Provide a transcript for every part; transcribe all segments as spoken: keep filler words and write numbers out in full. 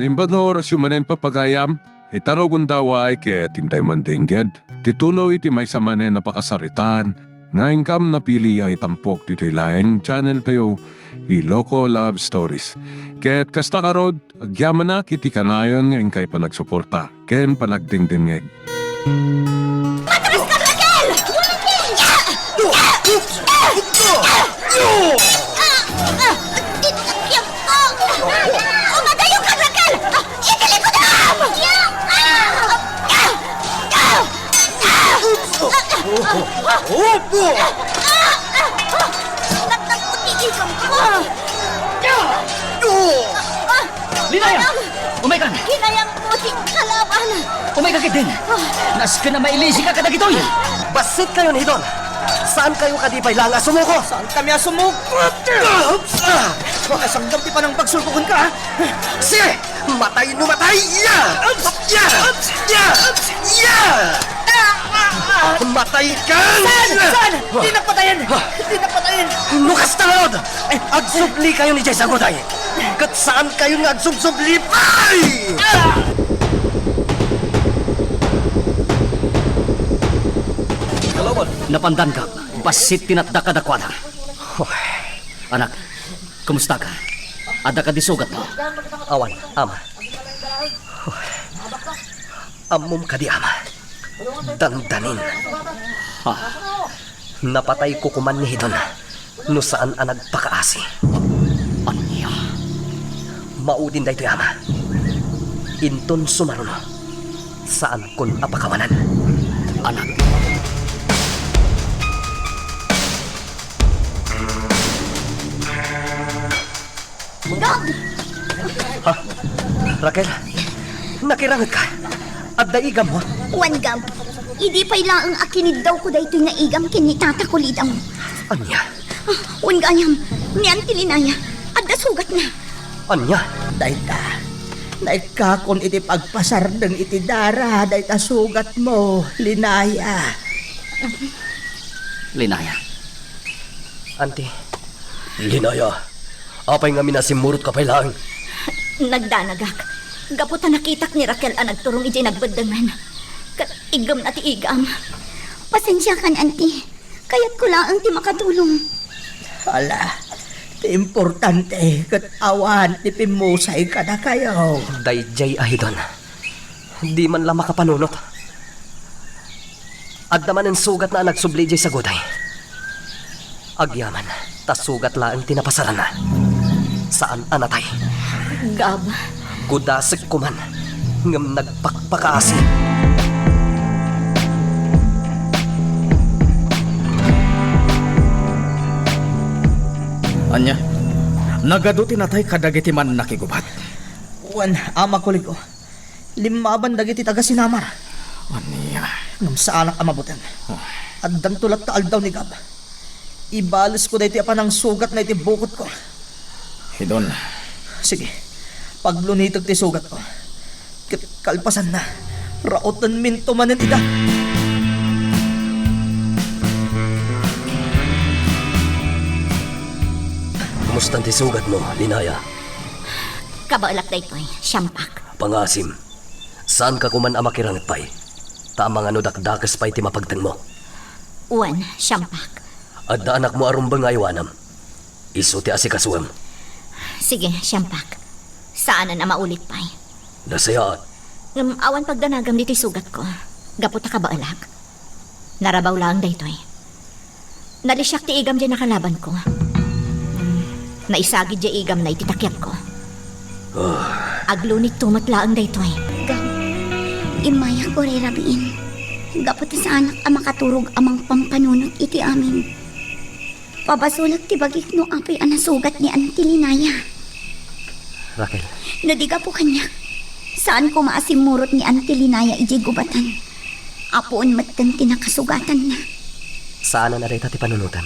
Imbag nga orasyo manen, papagayam, ita no gundaway ket intay mandengngeg ti tuloy ti maysa manen a pakasaritaan nga inkam napili a itampok ditoy laeng channel tayo, Iloko Love Stories. Ket kasta ngarud, agyamanak iti kanayon nga inkay panagsuporta ken panagdengdengngeg. Matras ka, Raquel! Umadayo ka, Raquel! Iti likudam! Nagtagpo ti ikam ko! Linaya! Umay ka! Kinayang ko ti kalaban! Umay ka ketdin! Nasken a mailisika kadagitoy! Bassit kayo ni Hidon! Saan kayo kadi pay laeng a sumuko? Saan kami a sumuko? Makasanggam ti panangpagsulko kenka, ha? Sige! Matay no matay! Ya! Ya! Ya! Ya! Matay ka! Saan? Saan? Di napatayan! Di napatayan! No kasta ngarud! Agsubli kayo ni Jay Saguday! Ket saan kayo nga agsubsubli pay! Napandan ka, bassit ti natda kadakuada. Anak, kumusta ka? Adda kadi sugatmo? Awan, ama. Ammom kadi, ama? Dandanin. Ha? Napatay ko koman ni Hidon no saan a nagpakaasi. Ania? Maudin daytoy, ama. Inton sumaruno, saankon a pakawanan. Anak. Gab! Ha? Raquel, nakirangetka? Adda igammo? Wen, Gab. Idi pay laeng a kiniddawko daytoy nga igam ken ni Tata Kulidaw. Ania? Ah, wen gayam, ni Auntie Linaya, adda sugatna. Ania? Dayta, naikkakon iti pagpasardeng iti dara dayta sugatmo, Linaya. Linaya. Auntie. Linaya, apay ngamin a simmurotka pay laeng? Nagdanagak. Gapu ta nakitak ni Raquel a nagturong idiay nagbeddengen. Ket iggemna ti igam. Pasensiakan, Auntie. Kayatko laeng ti makatulong. Ala, ti importante ket awan ti pimmusay kadakayo. Daydiay a Hidon. Di man la makapanunot. Adda manen sugatna a nagsubli idiay saguday. Agyaman ta sugat laeng ti napasaranna. Saan a natay. Gab. Gudasek koman ngem nagpakpakaasi. Ania? Nagadu ti natay kadagiti mannakigubat. Wen, Ama Kuliko. Limmaban dagiti taga-Sinamar. Ania? Ngem saanak a mabuteng. Oh. Addanto latta aldaw ni Gab. Ibalesko daytoy a panangsugatna iti bukotko. Hidon. Sige. Paglunitek ti sugatko. Ket kalpasanna, raotenminto manen ida. Kumusta ti sugatmo, Linaya? Kabaelak daytoy, siampak. Pangasim. Saanka koman a makiranget pay, ta amangan no dakdakes pay ti mapagtengmo. Wen, siampak. Adda anakmo a rumbeng nga aywanam. Isu ti asikasuem. Sige, siampak. Saanen a maulit pay. Nasayaat. Ngem awan pagdanagam ditoy sugatko, gapu ta kabaelak. Narabaw laeng daytoy. Nalisiak ti igam diay nakalabanko. Naisagid diay igamna iti takiagko. Ah. Aglunigto met laeng daytoy. Gab, immayak uray rabiin. Gapu ta saanak a makaturog a mangpampanunot iti amin. Pabasolek ti bagik no apay a nasugat ni Auntie Linaya. Raquel. No di gapu kaniak, saan koma a simmurot ni Auntie Linaya idiay gubatan. Apuon metten ti nakasugatanna. Saanen a dayta ti panunotem.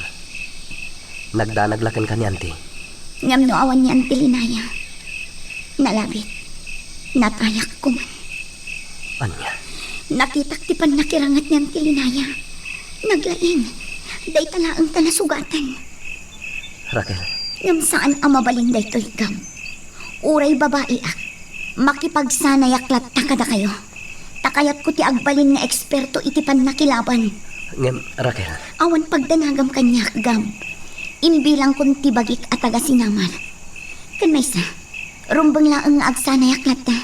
Nagdanag la kenka ni Auntie. Ngem no awan ni Auntie Linaya, nalabit, natayak koman. Ania? Nakitak ti pannakiranget ni Auntie Linaya. Naglaing, dayta laeng ta nasugatan. Raquel. Ngem saan a mabalin daytoy, Gab. Uray babaiak, Makipagsanayak latta kadakayo. Ta kayatko ti agbalin nga eksperto iti pannakilaban. Ngem, Raquel. Awan pagdanagam kaniak, Gab. Imbilangkon ti bagik a taga-Sinamar. Ken maysa, rumbeng laeng nga agsanayak latta.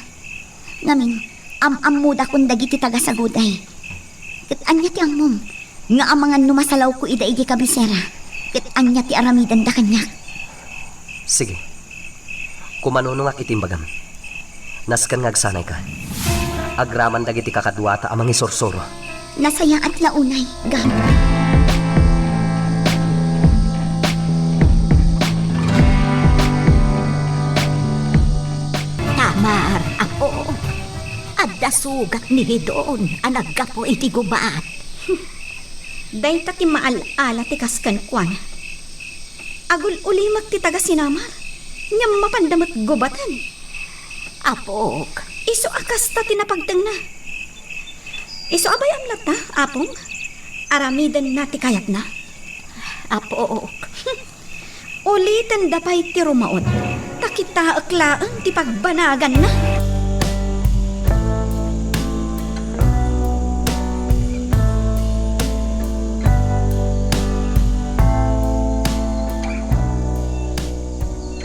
Ngamin, am-ammodakon dagiti taga-Saguday. Ket ania ti ammom nga amangan no masalawko ida idiay kabisera? Ket ania ti aramidenda kaniak? Sige. Kumanunongak iti imbagam. Nasken nga agsanayka. Agraman dagiti kakaduata a mangisursuro. Nasayaat la unay, Gab. Tamar, apo, adda sugat ni Hidon a naggapu iti gubat. Dayta ti maal-ala ti kas kenkuana. Agul-ulimek ti taga-Sinamar, ngem mapanda met gubaten. Apok. Isu a kasta ti napagtengna. Isu a bay-am latta, apong? Aramidenna ti kayatna. Apok. Ulitenda pay ti rumaut, ta kitaek laeng ti pagbanaganna.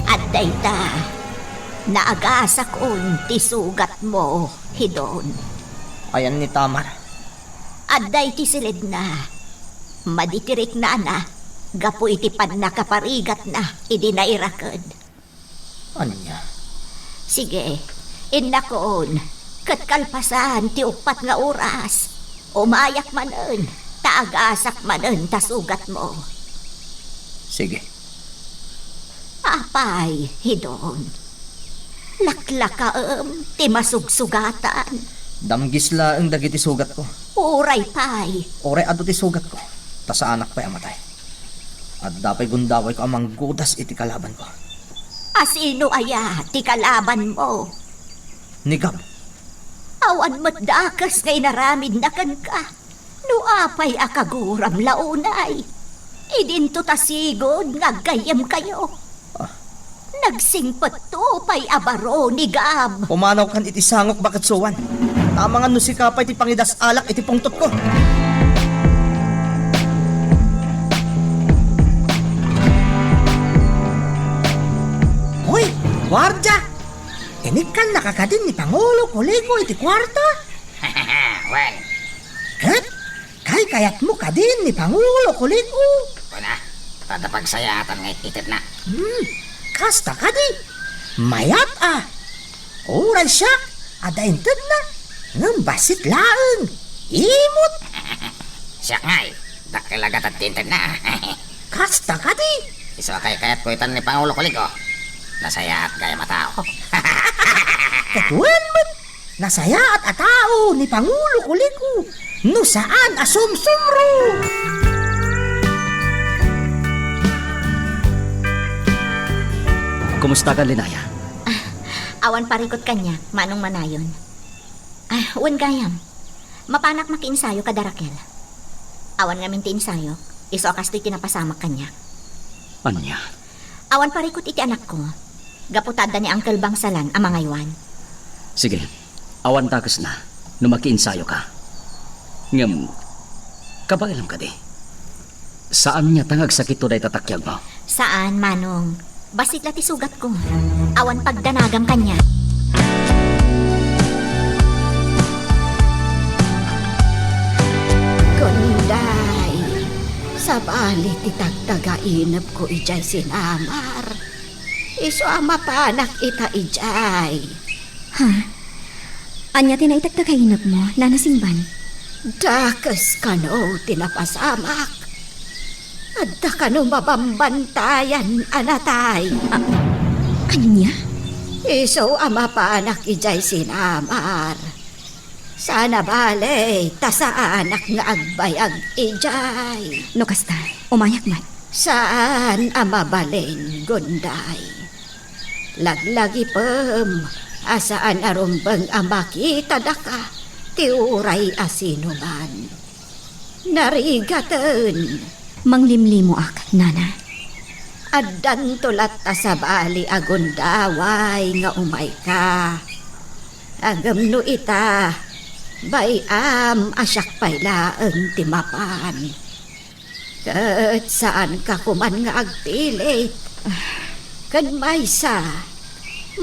Adda ita, naagasakon ti sugatmo, Hidon. Ayan ni Tamar. Adda iti siledna. Madi ti riknana gapu iti pannakaparigatna idi nairaked. Ania? Sige, innakon, ket kalpasan ti uppat nga oras, umayak manen, ta agasak manen ta sugatmo. Sige. Apay, Hidon. Laklakaem ti masugsugatan. Damgis laeng dagiti sugatko. Uray pay. Uray adu ti sugatko, ta saanak pay a matay. Adda pay gundawayko a manggudas iti kalabanko. Asino aya ti kalabanmo? Ni Gab. Awan met dakes nga inaramidna kenka. No apay a kaguram la unay, idinto ta sigud nga aggayyemkayo. Ah. Nagsingpetto pay a baro ni Gab. Pumanawkan iti sangok, Baketsuan. Amangan no sika pay ti pangidas-alak iti pungtotko. Hoy, guardia! Inikkannaka kadin ni Pangulo Kuliko iti kuarto? Wen. Ket kaykayatmo kadin ni Pangulo Kuliko? Kuna, ta adda pagsayaatan nga it-itedna. Hmm, kasta kadi. Mayat a. Uray siak, adda intedna. Ngem bassit laeng. Imot. Siak ngay, dakkel a gatad ti intedna. Kasta kadi. Isu a kaykayatko itan ni Pangulo Kuliko. Nasayaat gayam a tao. Ket wen met, nasayaat a tao ni Pangulo Kuliko no saan a sumsumro. Kumustakan, Linaya? Ah, awan parikut kaniak, Manong Manayon. Ah, wen gayam. Mapanak makiensayo kada Raquel. Awan ngamin ti ensayok, isu a kastoy ti napasamak kaniak. Ania? Awan parikut iti anakko, gapu ta adda ni Uncle Bangsalan a mangaywan. Sige, awan dakesna no makiensayoka. Ngem, kabaelam kadi? Saan ngata nga agsakitto dayta takiagmo? Saan, Manong. Bassit la ti sugatko. Awan pagdanagam kaniak. Kunday, sabali ti tagtagainepko idiay Sinamar. Isu a mapanak ita idiay. Ha? Ania ti naitagtagainepmo, Nana Singban? Dakes kano ti napasamak. Adda kano mabambantayan a natay. A-, ania? Isu a mapanak idiay Sinamar. Saan a bale, ta saanak nga agbayag idiay. No kasta, umayak met. Saan a mabalin, Gunday. Laglagipem a saan a rumbeng a makitadaka ti uray a sinuman. Narigaten. Manglimlimoak, Nana. Addanto latta sabali a gundaway nga umayka. Ngem no ita, bay-am a siak pay laeng ti mapan. Ket saanka koman nga agpilit. Ken maysa,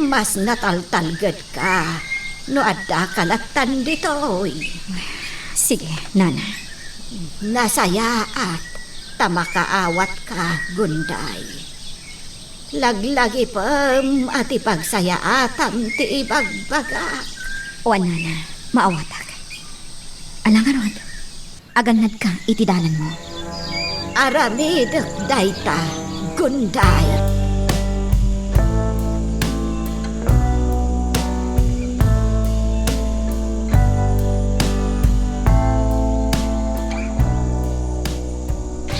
mas nataltalgedka no addaka lattan ditoy. Sige, nana. Nasayaat ta makaawatka, Gunday. Laglagipem a ti pagsayaatam ti ibagbagak. Wen, nana, maawatak. Ala ngarud, agannadka iti dalanmo. Aramidek dayta, Gunday.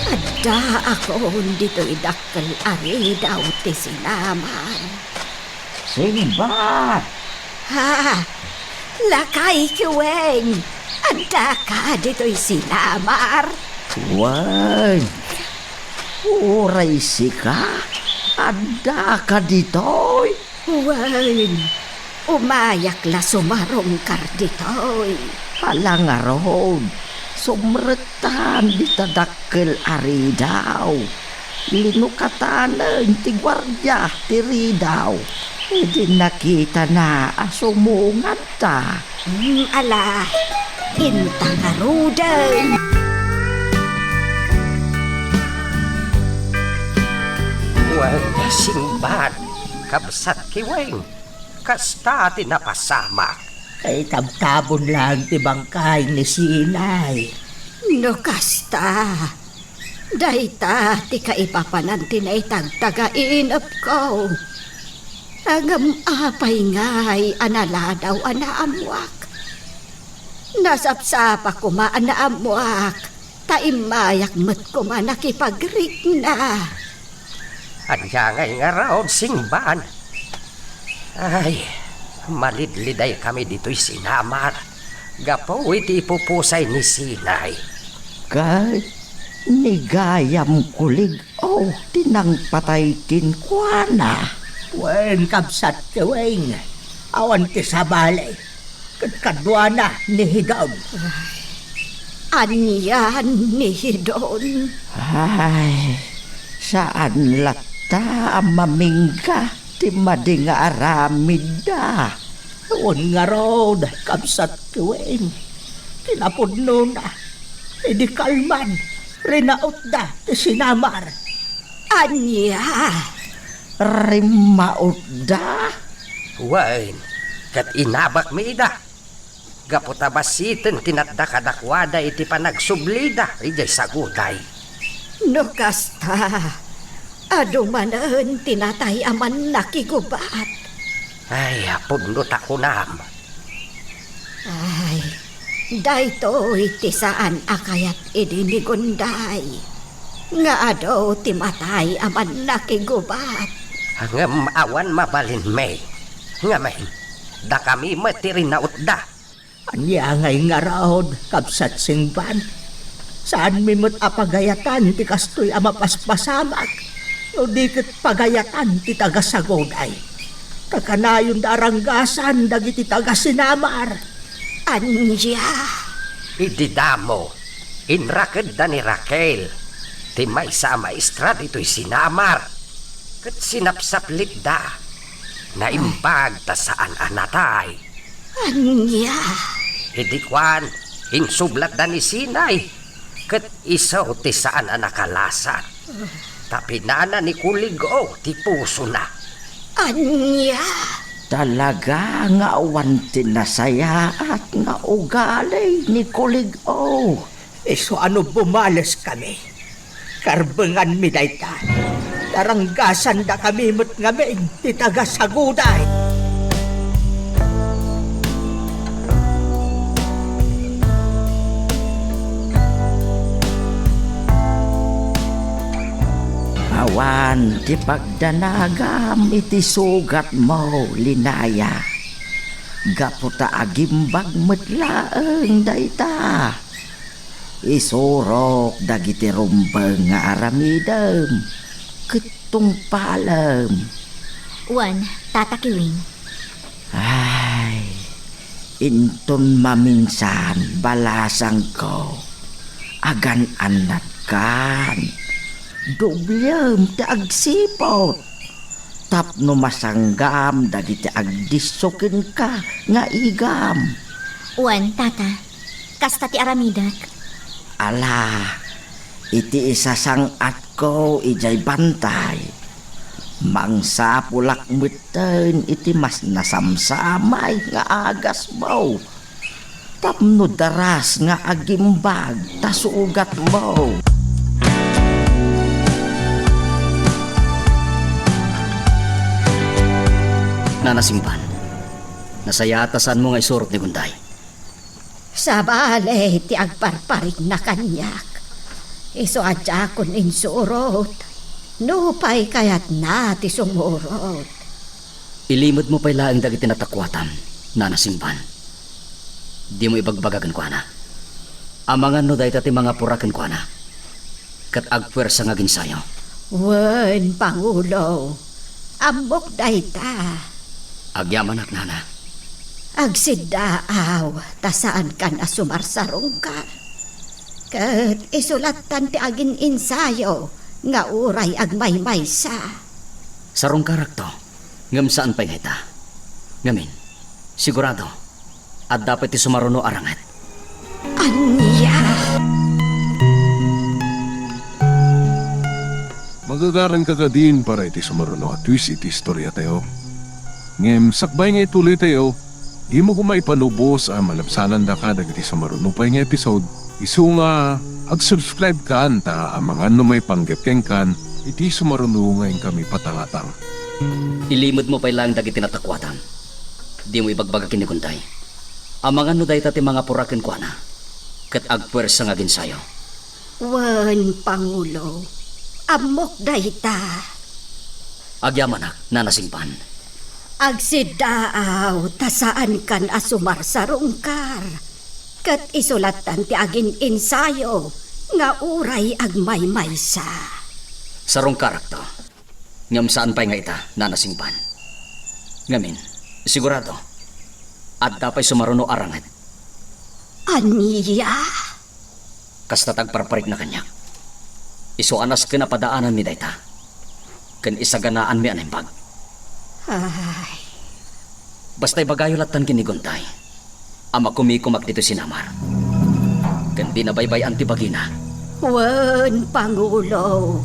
Addaakon ditoy dakkel a ridaw ti sinamar. Singbat! Ha? Lakay Kiweng! Addaka ditoy sinamar? Wen, uray sika? Addaka ditoy? Wen, umayak la sumarungkar ditoy. Ala ngarud, sumrektan dita dakkel a ridaw. Linukatanen ti guardia ti ridaw. Idi nakitana a sumunganta. Hmm, ala, inta ngaruden. Wen, singbat, kabsat Kiweng. Kasta ti napasamak. Kaitabtabon laeng ti bangkay ni Sinay. No kasta, dayta ti kaipapanan ti naitagtagainepko. Ngem apay ngay a naladaw a naammuak? Nasapsapa koma a naammuak, ta immayak met koma nakipagrikna. Ania ngay ngarud, singban? Ay, malidlidaykami ditoy sinamar gapu iti ipupusay ni Sinay. Ket ni gayam kulig-o ti nangpatay kenkuana. Wen, kabsat Kiweng, awan ti sabali. Ket kaduana ni Hidon. Anian ni Hidon? Ay, saan latta a mamingga ti madi nga aramidda. Wen ngarud, kabsat Kiweng, kinapudnona, idi kalman, rinautda ti sinamar. Ania? Rimmautda? Wen, ket inabakmi ida. Gapu ta bassiten ti natda kadakuada iti panagsublida idiay saguday. No kasta, adu manen ti natay a mannakigubat. Ay, pudno ta kunam. Ay, daytoy ti saan a kayat idi ni Gunday, nga adu ti matay a mannakigubat. Ngem awan mabalinmi. Ngamin, dakami met ti rinautda. Ania ngay ngarud, kabsat Singban? Saanmi met a pagayatan ti kastoy a mapaspasamak, no di ket pagayatan ti taga-Saguday. Ta kanayonda a ranggasan dagiti taga-Sinamar. Ania? Idi damo, inrakedda ni Raquel, ti maysa a maestra ditoy Sinamar, ket sinapsaplitda. Naimbag ta saan a natay. Ania? Idi kuan, insublatda ni Sinay, ket isu ti saan a nakalasat. Ta pinana ni Kulig-o ti pusona. Ania? Talaga nga awan ti nasayaat nga ugali ni Kulig-o. Isu a no bumaleskami, karbenganmi dayta. Taranggasandakami met ngamin ti taga-Saguday. Awan ti pagdanagam iti sugatmo, Linaya, gapu ta agimbag met laeng dayta. Isurok dagiti rumbeng nga aramidem ket tungpalem. Wen, Tata Kiwing. Ay, Inton maminsan, balasangko, agan-annatkan. Doblem ti agsiput. Tapno masanggam dagiti agdisso kenka nga igam. Wen, Tata, kasta ti aramidek. Ala, iti isasang-atko idiay bantay, mangsapulak metten iti mas nasamsamay nga agasmo tapno daras nga agimbag ta sugatmo. Nana Singban, nasayaat ta saanmo nga isurot ni Gunday. Sabali ti agparparikna kaniak. Isu a diakon insurot. Nupay kayatna ti sumurot. Ilimedmo pay laeng dagiti natakuatam, Nana Singban. Dimo ibagbaga kenkuana. Amangan no dayta ti mangapura kenkuana, ket agpuersa nga aginsayo. Wen, Pangulo, ammok dayta. Agyamanak, Nana. Agsiddaaw ta saankan a sumarsarungkar. Ket isu lattan ti agin-insayo nga uray agmaymaysa. Sarungkarakto. Ngem saan pay nga ita. Ngamin, sigurado, adda pay ti sumaruno a ranget. Ania? Magagaranka kadin para iti sumaruno a twist iti istoriatayo. Ngem sakbay nga ituloytayo, dimo koma ipanubos a malabsanandaka dagiti sumaruno pay nga episode. Isu nga ag-subscribe kan ta amangan no maipanggep kenkan iti sumaruno nga inkami patangatang. Ilimedmo pay laeng dagiti natakuatam. Dimo ibagbaga ken ni Gunday. Amangan no dayta ti mangapura kenkuana, ket agpuersa nga aginsayo. Wen, Pangulo, ammok dayta. Agyamanak, Nana Singban. Agsiddaaw ta saankan a sumarsarungkar, ket isu lattan ti agin-insayo nga uray agmaymaysa. Sarungkarakto. Ngem saan pay nga ita, Nana Singban. Ngamin, sigurado, adda pay sumaruno a ranget. Ania? Kasta ti agparparikna kaniak. Isu a nasken a padaananmi dayta, ken isaganaanmi a naimbag. Ay. Basta ibagayo lattan ken ni Gunday a makumikumak ditoy sinamar, ken dina baybay-an ti bagina. Wen, Pangulo,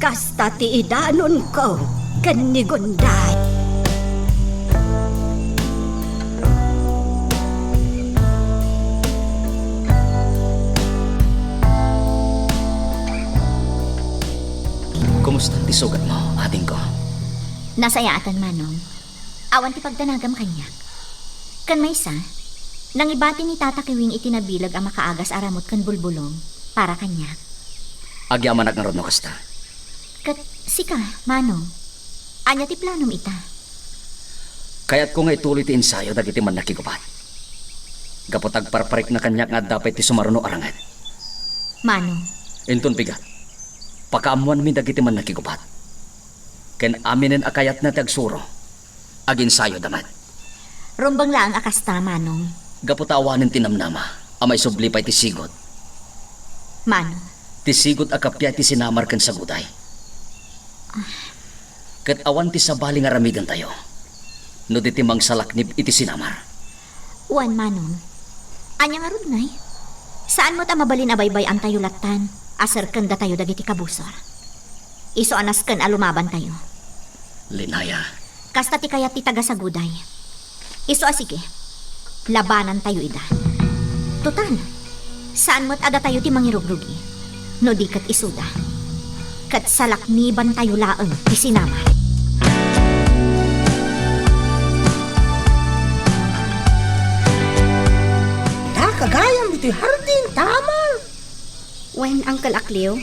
kasta ti idanonko ken ni Gunday. Kumusta ti sugatmo, adingko? Nasayaatan, Manong. Awan ti pagdanagam kaniak. Ken maysa, nangibati ni Tata Kiwing iti nabileg a makaagas a ramut ken bulbulong para kaniak. Agyamanak ngarud no kasta. Ket sika, Manong, ania ti planom ita? Kayatko nga ituloy ti ensayo dagiti mannakigubat. Gapu ta agparparikna kaniak nga adda pay ti sumaruno a ranget. Manong. Inton bigat, pakaammoanmi dagiti mannakigubat. Ken aminen a kayatna ti agsuro, aginsayoda met. Rumbeng laeng a kasta, Manong. Gapu ta awanen ti namnama a maisubli pay ti sigud. Manong. Ti sigud a kappia iti sinamar ken saguday. Ah. Ket awan ti sabali nga aramidentayo no di ti mangsalaknib iti sinamar. Wen, Manong. Ania ngarud ngay? Saan met a mabalin a baybay-antayo lattan a serkendatayo dagiti kabusor. Isu a nasken a lumabantayo. Linaya. Kasta ti kayat ti tagasaguday. Isu a sige, labanantayo ida. Total, saan met a datayo ti mangirugrugi, no di ket isuda. Ket salaknibantayo laeng ti sinamar. Ta kagayam ditoy hardin, tama? Wen, Uncle Akleo.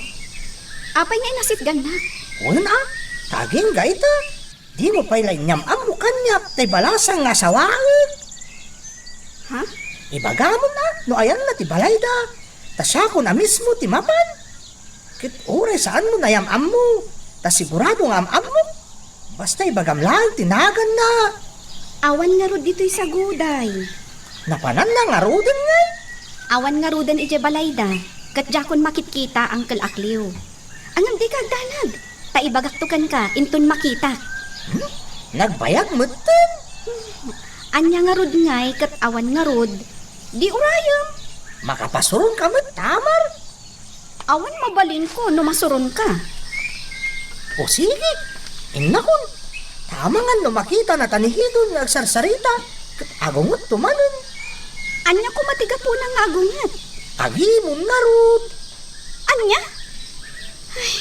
Apay nga inasitgannak? Wen a, ta agingga ita. Dimo pay la inyam-ammo kaniak tay balasang nga asawaek. Ha? Ibagamon a no ayanna ti balayda, ta siakon a mismo ti mapan. Ket uray saanmo nayam-ammo, ta sigurado nga am-ammok. Basta ibagam laeng ti naganna. Awan ngarud ditoy saguday. Napananna ngaruden ngay? Awan ngaruden idiay balayda, ket diakon makitkita, Uncle Akliw. Ngem dika agdanag, ta ibagakto kenka inton makitak. Hmm? Nagbayag metten? Ania ngarud ngay ket awan ngarud, di urayem. Makapasuronka met, Tamar? Awan mabalinko no masuronka. O sige, innakon. Ta amangan no makitana ta ni Hidon nga agsarsarita, ket agungetto manen. Ania koma ti gapuna nga agunget? Agimon ngarud. Ania? Ay,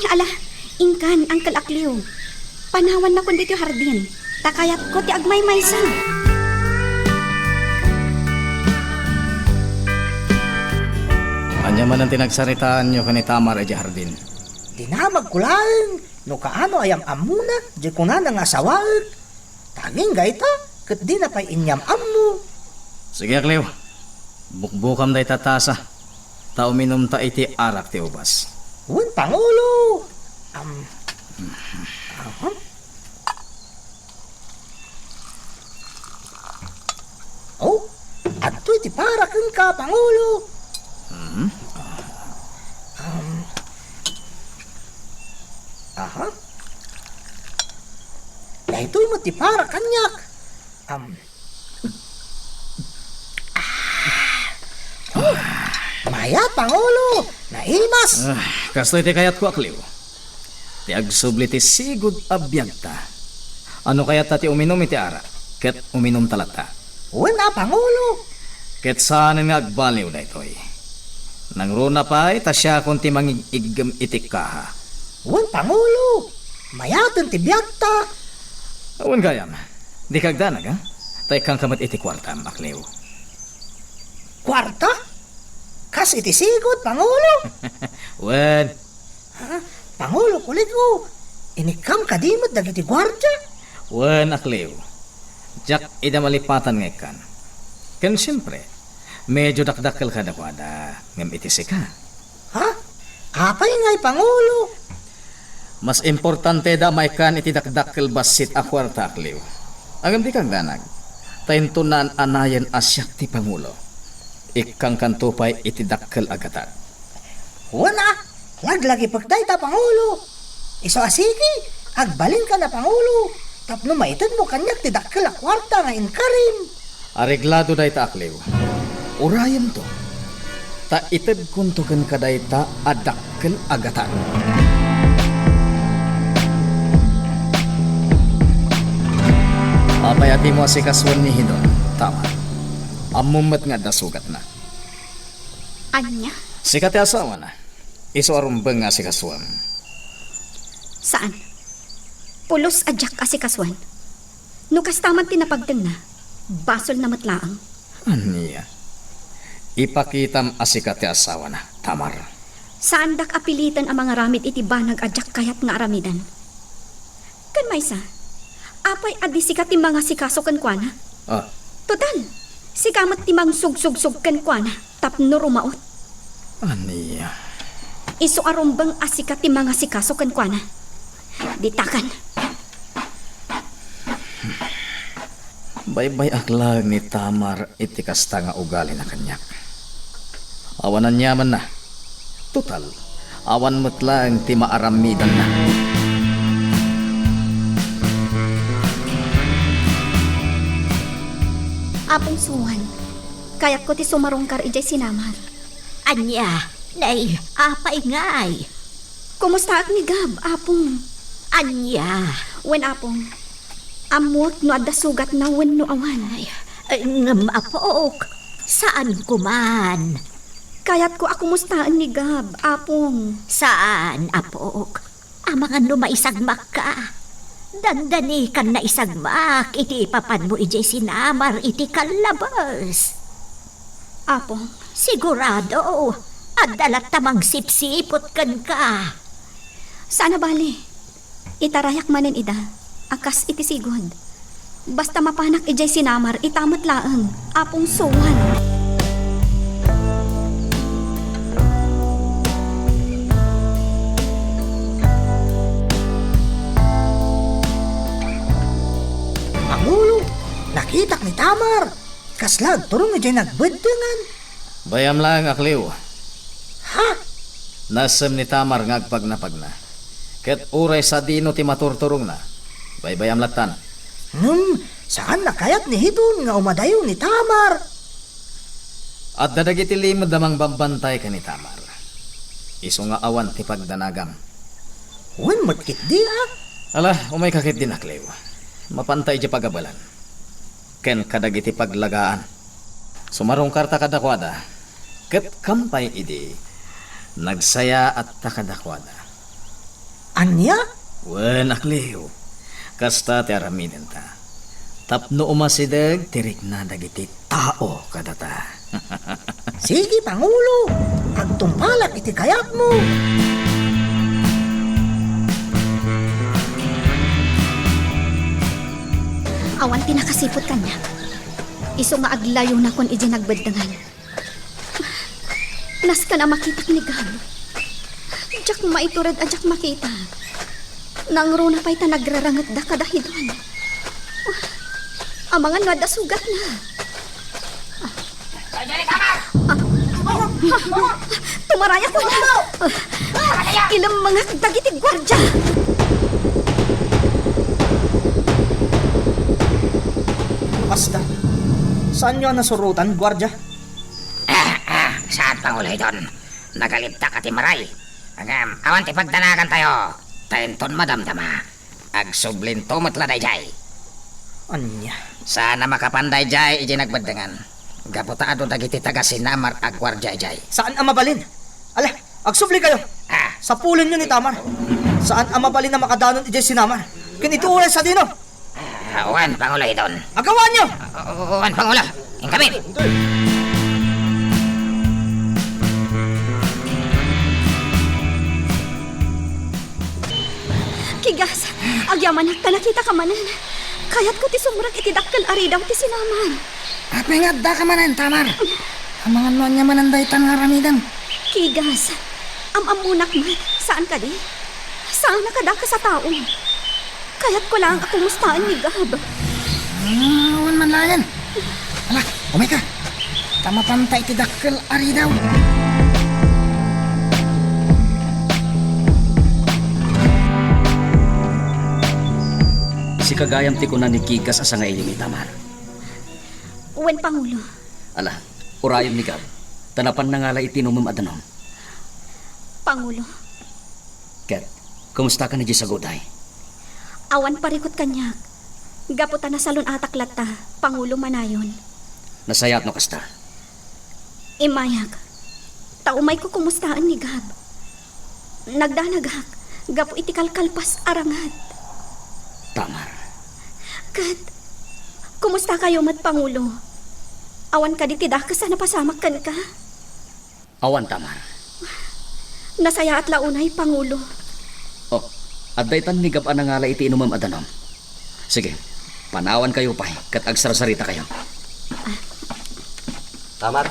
ala, inkan, Uncle Akliw. Panawannakon ditoy hardin, ta kayatko ti agmaymaysa. Ania manen ti nagsaritaanyo ken ni Tamar idiay hardin? Dinamagko laeng no kaano a yam-ammona diay kunana nga asawaek. Ta agingga ita, ket dina pay inyam-ammo. Sige, Akliw. Bukbukam dayta tasa, ta uminumta iti arak ti ubas. Wen, Pangulo. Am, aha. Oh, adtoy ti para kenka, Pangulo. Mhm. Am, aha. Daytoy met ti para kaniak. Am. Ah. Oh, mayat, Pangulo. Naimas. Ah, kastoy ti kayatko, Akliw. Ti agsubli ti sigud a biagta. Ano kayatta ti uminum iti arak? Ket uminumta latta. Wen a, Pangulo. Ket saanen nga agbaliw daytoy. Nangruna pay ta siakon ti mangig-iggem iti kaha. Wen, Pangulo. Mayaten ti biagta. Wen gayam. Dika agdanag, ha? Ta ikkanka met iti kuartam, Akliw. Kuarta? Kas iti sigud, Pangulo? Wen. Ha? Pangulo, kulikko, inikkam kadi met dagiti guardia? Wen, Akliw. Diak ida malipatan nga ikkan. Ken siempre, medyo dakdakkel kadakuada, ngem iti sika. Ha? Apay ngay, Pangulo? Mas importante da maikkan iti dakdakkel bassit a kuarta, Akliw. Ngem dika agdanag. Ta inton naan-anayen a siak ti Pangulo, ikkankanto pay iti dakkel a gatad. Wen a, laglagipek dayta, Pangulo. Isu a sige, agbalinkan a Pangulo, tapno maitedmo kaniak ti dakkel a kuarta nga inkarim. Areglado dayta, Akliw. Urayemto. Ta itedkonto kenka dayta a dakkel a gatad. Apay a dimo asikasuen ni Hidon, Tamar? Ammom met nga adda sugatna. Ania? Sika ti asawana. Isu a rumbeng nga asikasuem. Saan. Pulos a diak asikasuen. No kasta man ti napagtengna, basolna met laeng. Ania? Ipakitam a sika ti asawana, Tamar. Saandak a piliten a mangaramid iti banag a diak kayat nga aramiden. Ken maysa, apay a di sika ti mangasikaso kenkuana? Ah. Total, sika met ti mangsugsugsog kenkuana tapno rumaot. Ania? Isu a rumbeng a sika ti mangasikaso kenkuana. Ditakan. Baybay-ak laeng ni Tamar iti kasta nga ugalina kaniak. Awan aniamanna. Total, awan met laeng ti maaramidanna. Apong Suan, kayatko ti sumarungkar idiay sinamar. Ania? Nay, apay ngay? Kumustaak ni Gab, Apong? Ania? Wen, Apong. Ammuek no adda sugatna wenno awan. Ay, ay, ngem, apok, saan ko man. Kayatko a kumustaen ni Gab, Apong. Saan, apok? Amangan no maisagmakka. Dandani kan naisagmak iti ipapanmo idiay sinamar iti kallabes. Apong. Sigurado, adda latta mangsipsiput kenka. Saan a bale. Itarayak manen ida a kas iti sigud. Basta mapanak idiay sinamar, ita met laeng, Apong Suan. Pangulo, nakitak ni Tamar. Kasla agturong idiay nagbeddengan? Bay-am laeng, Akliw. Ha? Naasem ni Tamar nga agpagnapagna. Ket uray sadino ti maturturongna, baybay-am lattan. Ngem, saan a kayat ni Hidon nga umadayo ni Tamar. Adda dagiti limed a mangbambantay ken ni Tamar. Isu nga awan ti pagdanagam. Wen met ketdi a. Ala, umayka ketdin, Akliw. Mapanta idiay pagabalan ken kadagiti paglagaan. Sumarungkarta kadakuada, ket kam pay idi, nagsayaatta kadakuada. Ania? Wen, Akliw, kasta ti aramidenta tapno umasideg ti rikna dagiti tao kadata. Sige, Pangulo, agtungpalak iti kayatmo. Awan ti nakasiput kaniak. Isu nga aglayonakon idiay nagbeddengan. Nasken a makitak ni Gab. Diak maitured a diak makita. Nangruna pay ta nagrarangetda kada Hidon. Amangan no adda sugatna. Ah, ah, ah, tumarayak. Ah, ilemmengak dagiti guardia. Kasta, saanyo a nasurotan, guardia? Ah, ah, saan, Pangulo Hidon? Nagalibtak a timmaray. Ngem, awan ti pagdanagantayo. Ta inton madamdama, agsublinto met la daydiay. Ania? Saan a makapan daydiay idiay nagbeddengan. Gapu ta adu dagiti taga-Sinamar a guardia idiay. Saan a mabalin? Ala, agsublikayo. Ah. Sapulenyo ni Tamar. Saan a mabalin a makadanon idiay Sinamar. Ken iti uray sadino. Ah, wen, Pangulo Hidon. Agawanyo! Ah, wen, Pangulo. Inkami. Kigas, agyamanak ta nakitaka manen. Kayatko ti sumrek iti dakkel a ridaw ti Sinamar. Apay nga addaka manen, Tamar? Amangan no ania manen daytan nga aramidem. Kigas, am-ammonak met, saan kadi? Saan a kadakes a tao. Kayatko laeng a kumustaen ni Gab. Ah, awan man laengen. Ala, umayka. Ta mapanta iti dakkel a ridaw. Sika gayam ti kuna ni Kigas a sangaili ni Tamar. Wen, Pangulo. Ala, urayem ni Gab, ta napan nangala iti inumem a danum. Pangulo. Ket, kumustaka idiay saguday? Awan parikut kaniak, gapu ta nasalun-atak latta, Pangulo, manayon. Nasayaat no kasta. Immayak, ta umayko kumustaen ni Gab. Nagdanagak gapu iti kalkalpas a ranget. Tamar. Ket, kumustakayo met, Pangulo? Awan kadi ti dakes a napasamak kenka? Awan, Tamar. Nasayaat la unay, Pangulo. Oh, adda itan ni Gab a nangala iti inumem a danum. Sige, panawankayo pay ket agsarsarita kayo. Tamar,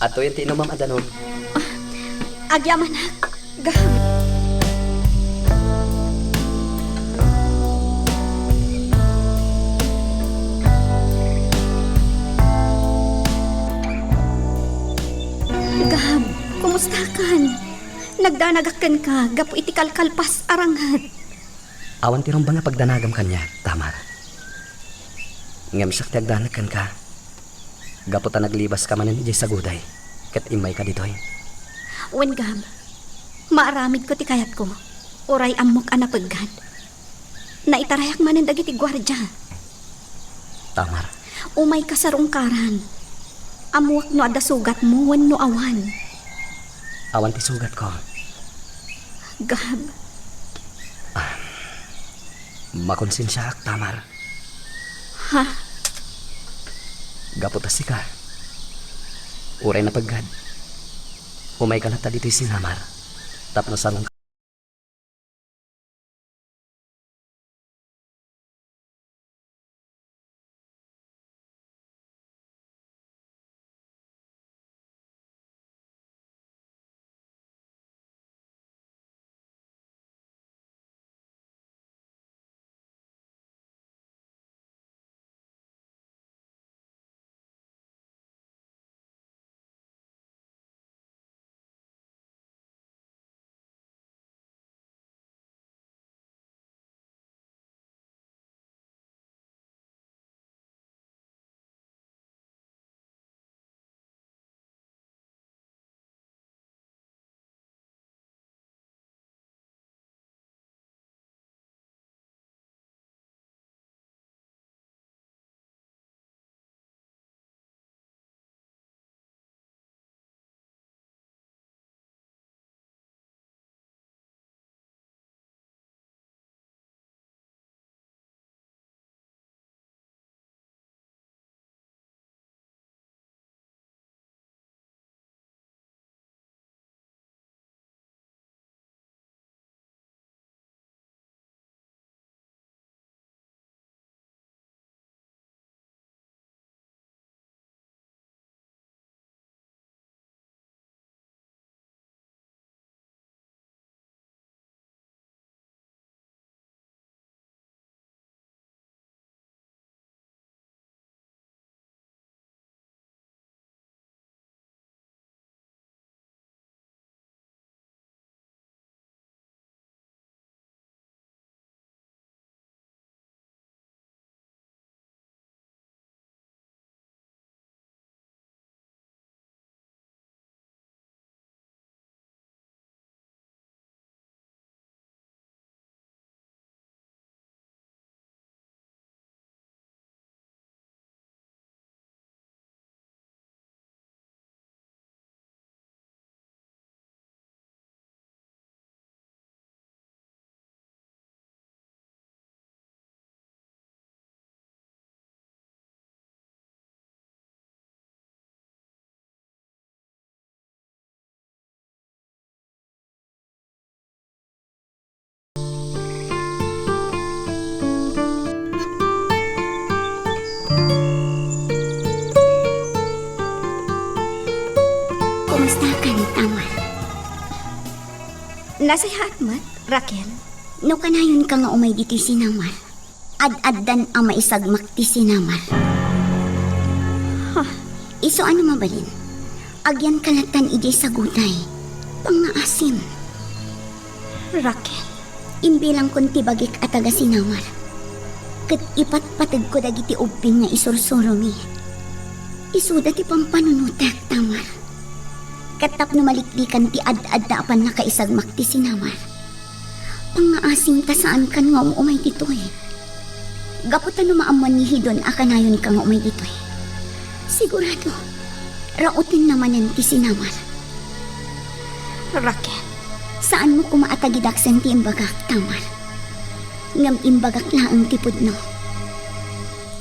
adtoyen ti inumem a danum. Ah, agyamanak, Gab. Gab, kumustakan? Nagdanagak kenka gapu iti kalkalpas a ranget. Awan ti rumbeng a pagdanagam kaniak, Tamar. Ngem siak ti agdanag kenka. Gapu ta naglibaska manen idiay saguday, ket immayka ditoy. Wen, Gab, maaramidko ti kayatko, uray ammok a napeggad. Naitarayak manen dagiti guardia. Tamar. Umayka sarungkaran. Ammoak no adda sugatmo wenno awan. Awan ti sugatko. Gab. Ah, makonsensiaak, Tamar. Ha? Gapu ta sika, uray napeggad, umayka latta ditoy Sinamar tapno sarungka. Nasayaat met, Raquel. No kanayonka nga umay ditoy sinamar, ad-addan a maisagmak ti sinamar. Ha? Isu a no mabalin, agyanka lattan idiay sagutay. Pangngaasim. Raquel. Imbilangkon ti bagik a taga-sinamar, ket ipatpategko dagiti ubbing nga isursuromi. Isuda ti pampanunotek, Tamar. Ket tapno maliklikan ti ad-adda a pannakaisagmak ti sinamar, pangngaasim ta saankan nga um-umay ditoy. Gapu ta no maammoan ni Hidon a kanayonka nga umay ditoy, sigurado, rauten namanen ti sinamar. Raquel. Saanmo koma a tagidaksen ti imbagak, Tamar. Ngem imbagak laeng ti pudno.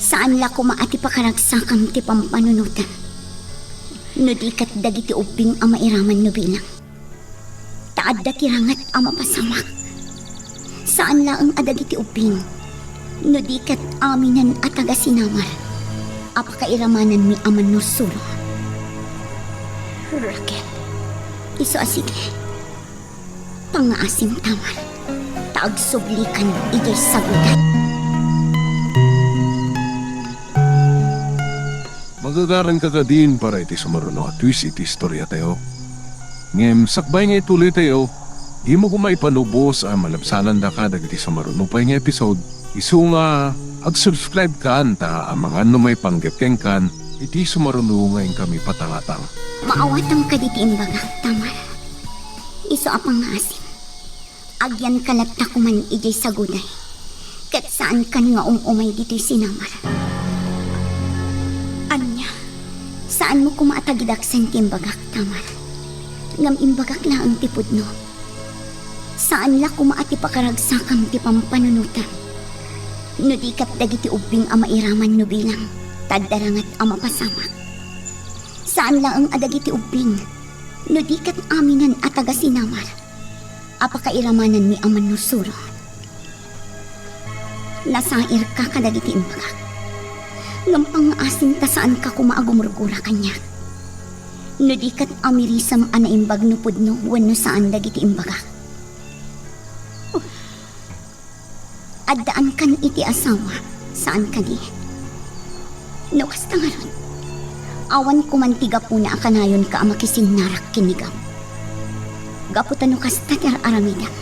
Saan la koma a ti pakaragsakam ti pampanunotem, no di ket dagiti ubbing a mairaman no bilang. Ta adda ti ranget a mapasamak. Saan laeng a dagiti ubbing, no di ket aminen a taga-sinamar a pakairamananmi a mannursuro. Raquel. Isu a sige. Pangngaasim, Tamar, ta agsublikan idiay sagutay. Magagaranka kadin para iti sumaruno a twist iti istoriatayo. Ngem sakbay nga ituloytayo, dimo koma ipanubos a malabsanandaka dagiti sumaruno pay nga episode. Isu nga, agsubscribe kan ta amangan no maipanggep kenkan iti sumaruno nga inkami patangatang. Maawatan kadi ti imbagak, Tamar. Isu a pangngaasim. Agyanka latta koman idiay sagutay, ket saankan nga um-umay ditoy sinamar. Ania? Saanmo koma a tagidaksen ti imbagak, Tamar. Ngem imbagak laeng ti pudno. Saan la koma a ti pakaragsakam ti pampanunotem, no di ket dagiti ubbing a mairaman no bilang, ta adda ranget a mapasamak. Saan laeng a dagiti ubbing, no di ket aminen a taga-sinamar a pakairamananmi a mannursuro. Nasairka kadagiti imbagak. Ngem pangngaasim ta saanka koma a gumurgura kaniak, no di ket amirisem a naimbag no pudno wenno saan dagiti imbagak. Addaankan iti asawa, saan kadi? No kasta ngarud, awan koman ti gapuna a kanayonka a makisinnarak ken ni Gab. Gapu ta no kasta ti ar-aramidem,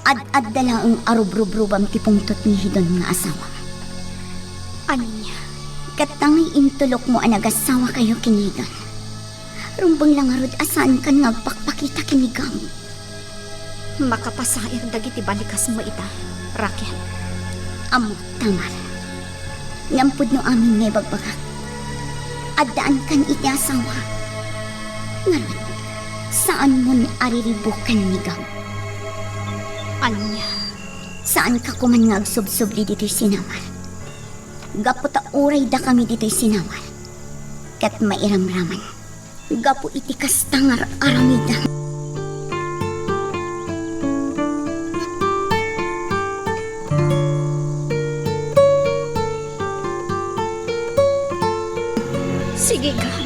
ad-adda laeng a rubrubrubam ti pungtot ni Hidon nga asawa. Ania? Ket ta ngay intulokmo a nagasawakayo ken ni Hidon, rumbeng la ngarud a saankan nga agpakpakita ken ni Gab. Makapasair dagiti balikasmo ita, Raquel. Ammok, Tamar. Ngem pudno amin nga ibagbagak. Addaankan iti asawa. Ngarud, saanmon a riribuken ni Gab. Ania? Saanka koman nga agsubsubli ditoy sinamar. Gapu ta uray dakami ditoy sinamar, ket mairamraman. Gapu iti kasta nga ar-aramidem. Sige, Gab.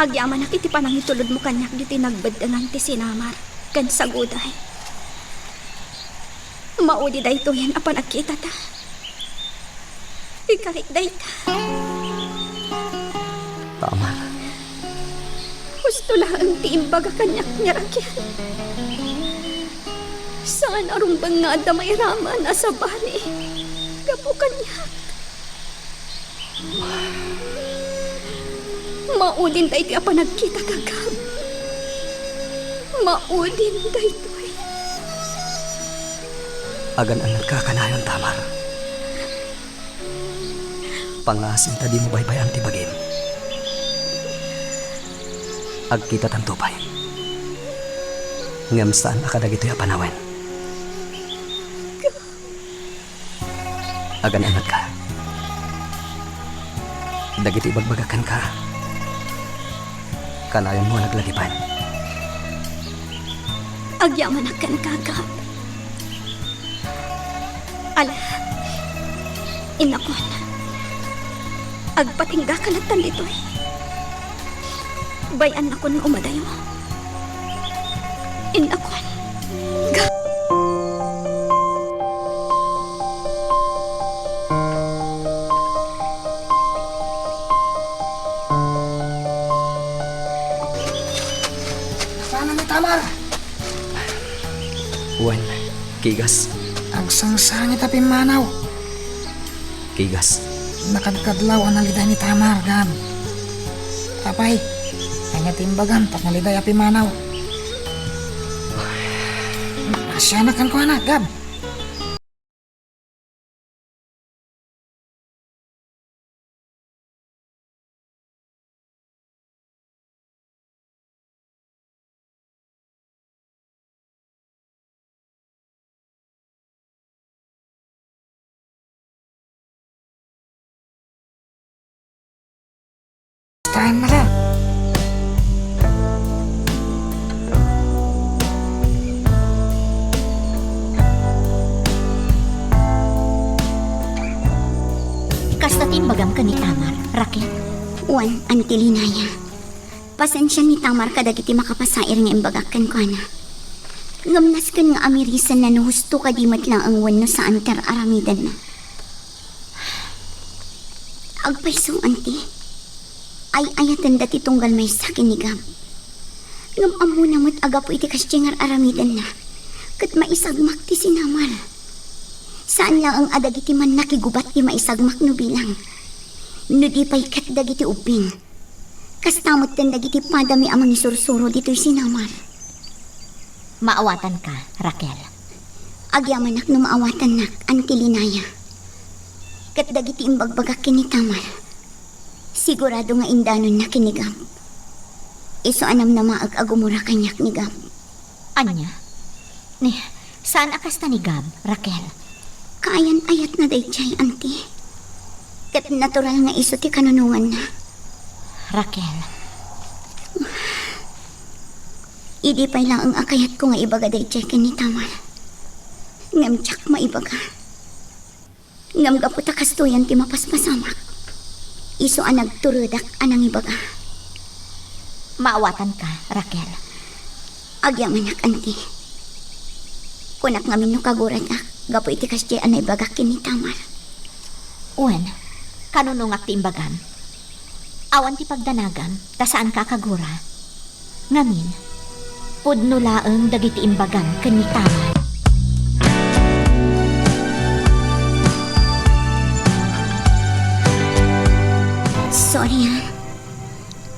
Agyamanak iti panangitulodmo kaniak ditoy nagbeddengan ti sinamar ken sagutay. Maudi daytoyen a panagkitata. Ikarik dayta. Tamar. Husto laeng ti imbaga kaniak ni Raquel. Saan a rumbeng nga adda mairaman a sabali gapu kaniak. Maudin daytoy a panagkitaka, Gab. Maudin daytoy. Agan-annatka kanayon, Tamar. Pangngaasim ta dimo baybay-an ti bagim. Agkitatanto pay. Ngem saan a kadagitoy a panawen. Agan-annatka. Dagiti ibagbagak kenka, kanayonmo a laglagipen. Agyamanak kenka, Gab. Ala, inakon. Agpatinggaka lattan ditoy. Bay-annakon nga umadayo. Inakwan. Ga- Nasaan ni Tamar? Wen, kigas. Agsangsangit a pimmanaw. Kigas. Nakadkadlaw a naliday ni Tamar, Gab. Apay, ania ti imbagam tapno naliday a pimmanaw? Siak kenkuana, Gab. Tahan na ka. Kasta ti imbagam ken ni Tamar, Raquel? Wen, Auntie Linaya. Pasensia ni Tamar kadagiti makapasair nga imbagak kenkuana. Ngem nasken nga amirisenna no husto kadi met laeng wenno saan ti ar-aramidenna. Agpayso, Auntie. Ay-ayatenda ti tunggal maysa ken ni Gab. Ngem ammona met a gapu iti kasdiay nga ar-aramidenna, ket maisagmak ti sinamar. Saan laeng a dagiti mannakigubat ti maisagmak no bilang, no di pay ket dagiti ubbing. Kasta metten dagiti padami a mangisursuro ditoy sinamar. Maawatanka, Raquel. Agyamanak no maawatannak, Auntie Linaya. Ket dagiti imbagbagak ken ni Tamar, sigurado nga indanonna ken ni Gab. Isu a namnamaek a gumura kaniak ni Gab. Ania? Ni, saan a kasta ni Gab, Raquel? Kaayan-ayatna daydiay, Auntie. Ket natural nga isu ti kanunonganna. Raquel. Idi pay laeng a kayatko nga ibaga daydiay ken ni Tamar, ngem diak maibaga. Ngem gapu ta kastoyan ti mapaspasamak, isu a nagturedak a nangibaga. Maawatanka, Raquel. Agyamanak, Auntie. Kunak ngamin no kaguradak gapu iti kasdiay a naibagak ken ni Tamar. Wen, kanunongak ti imbagam. Awan ti pagdanagam, ta saanka a kagura. Ngamin, pudno laeng dagiti imbagam ken ni Tamar. Sorry, ah.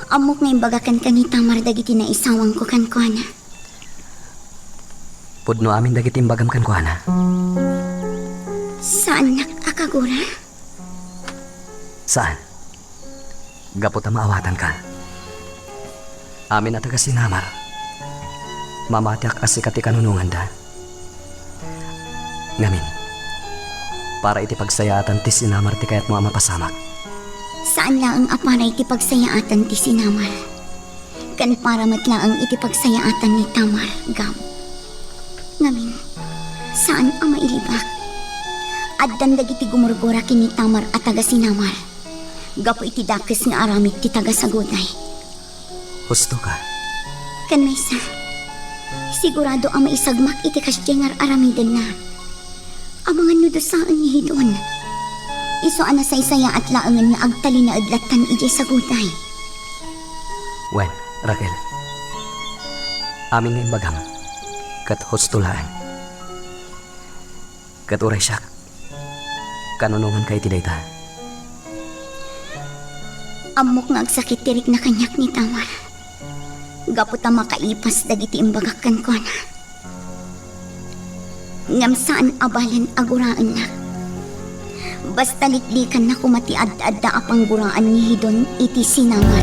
Ammok nga imbagakan ken ni Tamar dagiti naisawangko kenkuana. Pudno amin dagiti imbagam kenkuana. Saannak a kagura? Saan. Gapu ta maawatanka. Amin a taga-sinamar, mamatiak a sika ti kanunonganda. Ngamin, para iti pagsayaatan ti sinamar ti kayatmo a mapasamak. Saan laeng a para iti pagsayaatan ti sinamar. Ken para met laeng iti pagsayaatan ni Tamar, Gab. Ngamin, saan a mailibak. Addan dagiti gumurgura ken ni Tamar a taga-sinamar gapu iti dakes nga aramid ti taga-Saguday. Husto ka. Ken maysa, sigurado a maisagmak iti kasdiay nga ar-aramidenna. Amangan no dusaen ni Hidon. Isu a nasaysayaat laengen nga agtalinaed lattan idiay Saguday. Wen, Raquel, amin nga imbagam, ket husto laeng. Ket uray siak, kanunonganka iti dayta. Ammok nga agsakit ti rikna kaniak ni Tamar, gapu ta makaipas dagiti imbagak kenkuana. Ngem saan a balen a guraennak. Basta liklikanna koma ti ad-adda a pangguraan ni Hidon iti sinamar.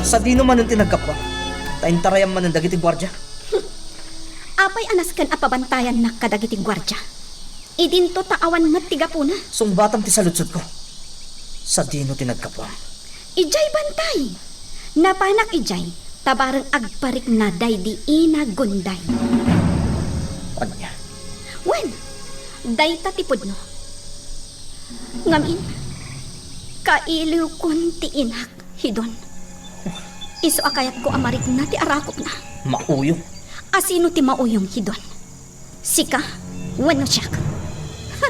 Sadino manen ti naggapuam? Ta intarayam manen dagiti guardia? Apay a nasken a pabantayannak kadagiti guardia? Idinto ta awan met ti gapuna. Sungbatam ti saludsodko. Sadino ti naggapuam? Idiay bantay. Napanak idiay, ta bareng agparikna daydi inagunday. Ania? Wen, dayta ti pudno. Ngamin, kailiwkon ti inak, Hidon. Isu a kayatko a marikna ti arakupna. Mauyong. A sino ti mauyong, Hidon? Sika wenno siak? Ha!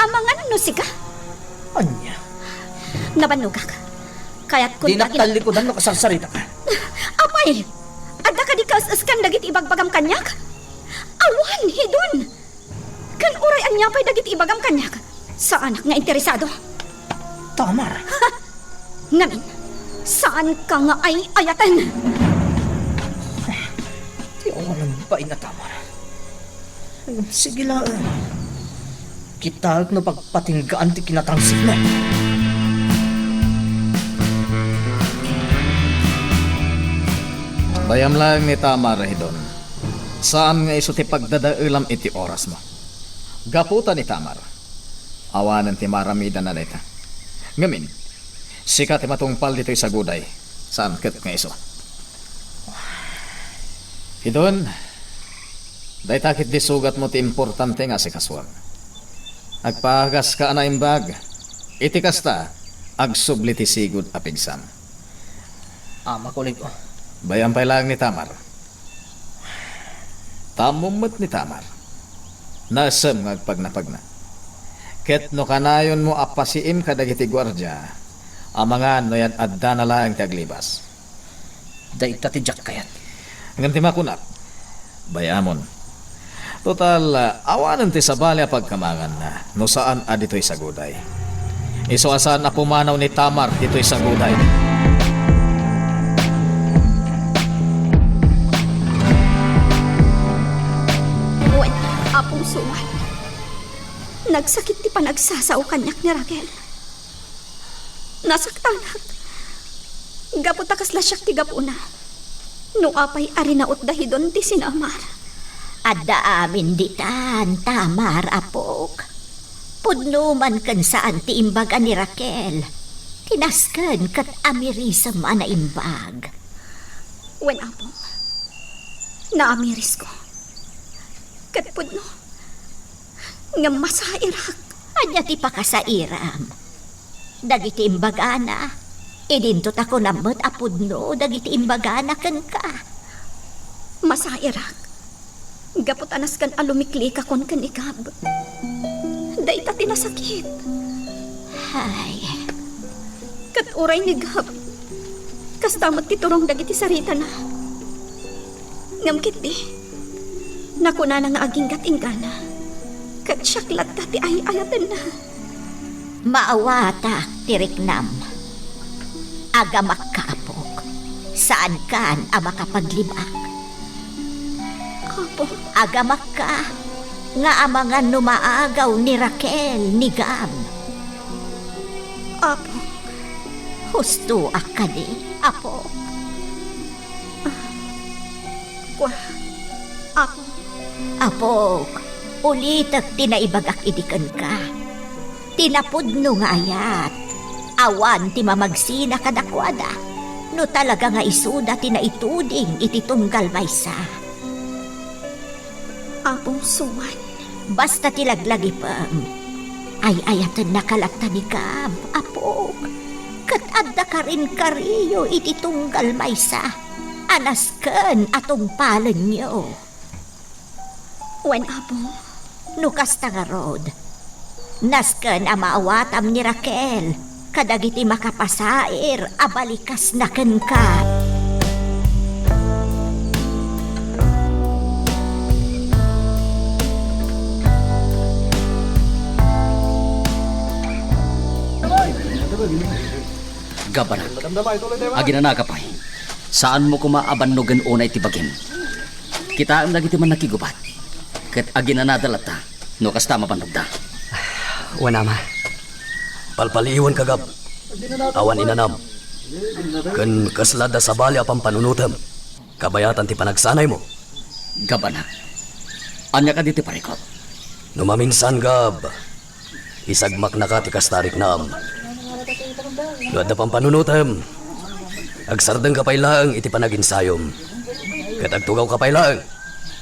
Amangan no sika? Ania? Nabannogak. Kayatko ti agin- Dinak tallikudan no kasarsaritaka. Apay! Adda kadi kaes-eskan dagiti ibagbagam kaniak? Awan, Hidon! Ken uray ania pay dagiti ibagam kaniak, saanak nga interesado. Tamar. Ha! Ngamin, saanka nga ay-ayaten. Ti awanan bain a Tamar. Ngem sige laeng. Kitaek no pagpatinggaan ti kinatangsitna. Bayam laeng ni Tamar, Hidon. Saan nga isu ti pagdadaelam iti orasmo. Gapu ta ni Tamar, awanen ti maaramidanna dayta. Ngamin, sika ti matungpal ditoy saguday, saan ket nga isu. Hidon, dayta ketdi sugatmo ti importante nga asikasuem. Agpaagaska a naimbag. Iti kasta, agsubli ti sigud a pigsam. Ama, kuleg-o. Bayam pay laeng ni Tamar. Ta ammom met ni Tamar, naisem nga agpagnapagna. Ket no kanayonmo a pasiim kadagiti guardia, amangan no yad-addana laeng ti aglibas. Dayta ti diak kayat. Ngem ti makunak, bay-amon. Total, awanen ti sabali a pagkamanganna no saan a ditoy saguday. Isu a saan a pumanaw ni Tamar ditoy saguday. Wen, Apong Suan, nagsakit ti panagsasao kaniak ni Raquel. Nasaktanak. Gapu ta kasla siak ti gapuna. No apay a rinautda Hidon ti sinamar. Adda amin ditan, Tamar, apok. Pudno man ken saan ti imbaga ni Raquel. Ti nasken ket amirisem a naimbag. Wen, Apong. Naamirisko. Ket pudno. Ngem masairak. Ania ti pakasairam? Dagiti imbagana, idinto ta kunam met a pudno dagiti imbagana kenka. Masairak. Gapu ta nasken a lumiklikakon ken ni Gab. Dayta ti nasakit. Hay. Ket uray ni Gab, kasta met ti turong dagiti saritana. Ngem ketdi, nakunana nga aginggat inggana, ket siak latta ti ay-ayatenna. Maawatak ti riknam. Agamakka, apok. Saankan a makapaglibak. Apo. Agamakka nga amangan no maagaw ni Raquel ni Gab. Apo. Hustoak kadi, apok. Ah, kua, Apo. Apok, ulitek ti naibagak idi kenka. Ti napudno nga ayat, awan ti mamagsina kadakuada, no talaga nga isuda ti naituding iti tunggal maysa. Apong Suan. Basta ti laglagipem, ay-ayatennaka latta ni Gab, apok, ket adda karinkario iti tunggal maysa a nasken a tungpalenyo. Wen, Apo. No kasta ngarud, nasken a maawatam ni Raquel kadagiti makapasair a balikasna kenka. Gab, anak, aginanaka pay. Saanmo koma a bannogen unay ti bagim. Kitaem dagiti mannakigubat, ket aginanada latta no kasta a mabannogda. Wen, Ama. Palpaliiwanka, Gab. Awan inanam. Ken kasla adda sabali a pampanunotem. Kabayatan ti panagsanaymo. Gab, anak, ania kadi ti parikut? No maminsan, Gab, isagmaknaka ti kasta a riknam. No adda pampanunotem, agsardengka pay laeng iti panaginsayom. Ket agtugawka pay laeng,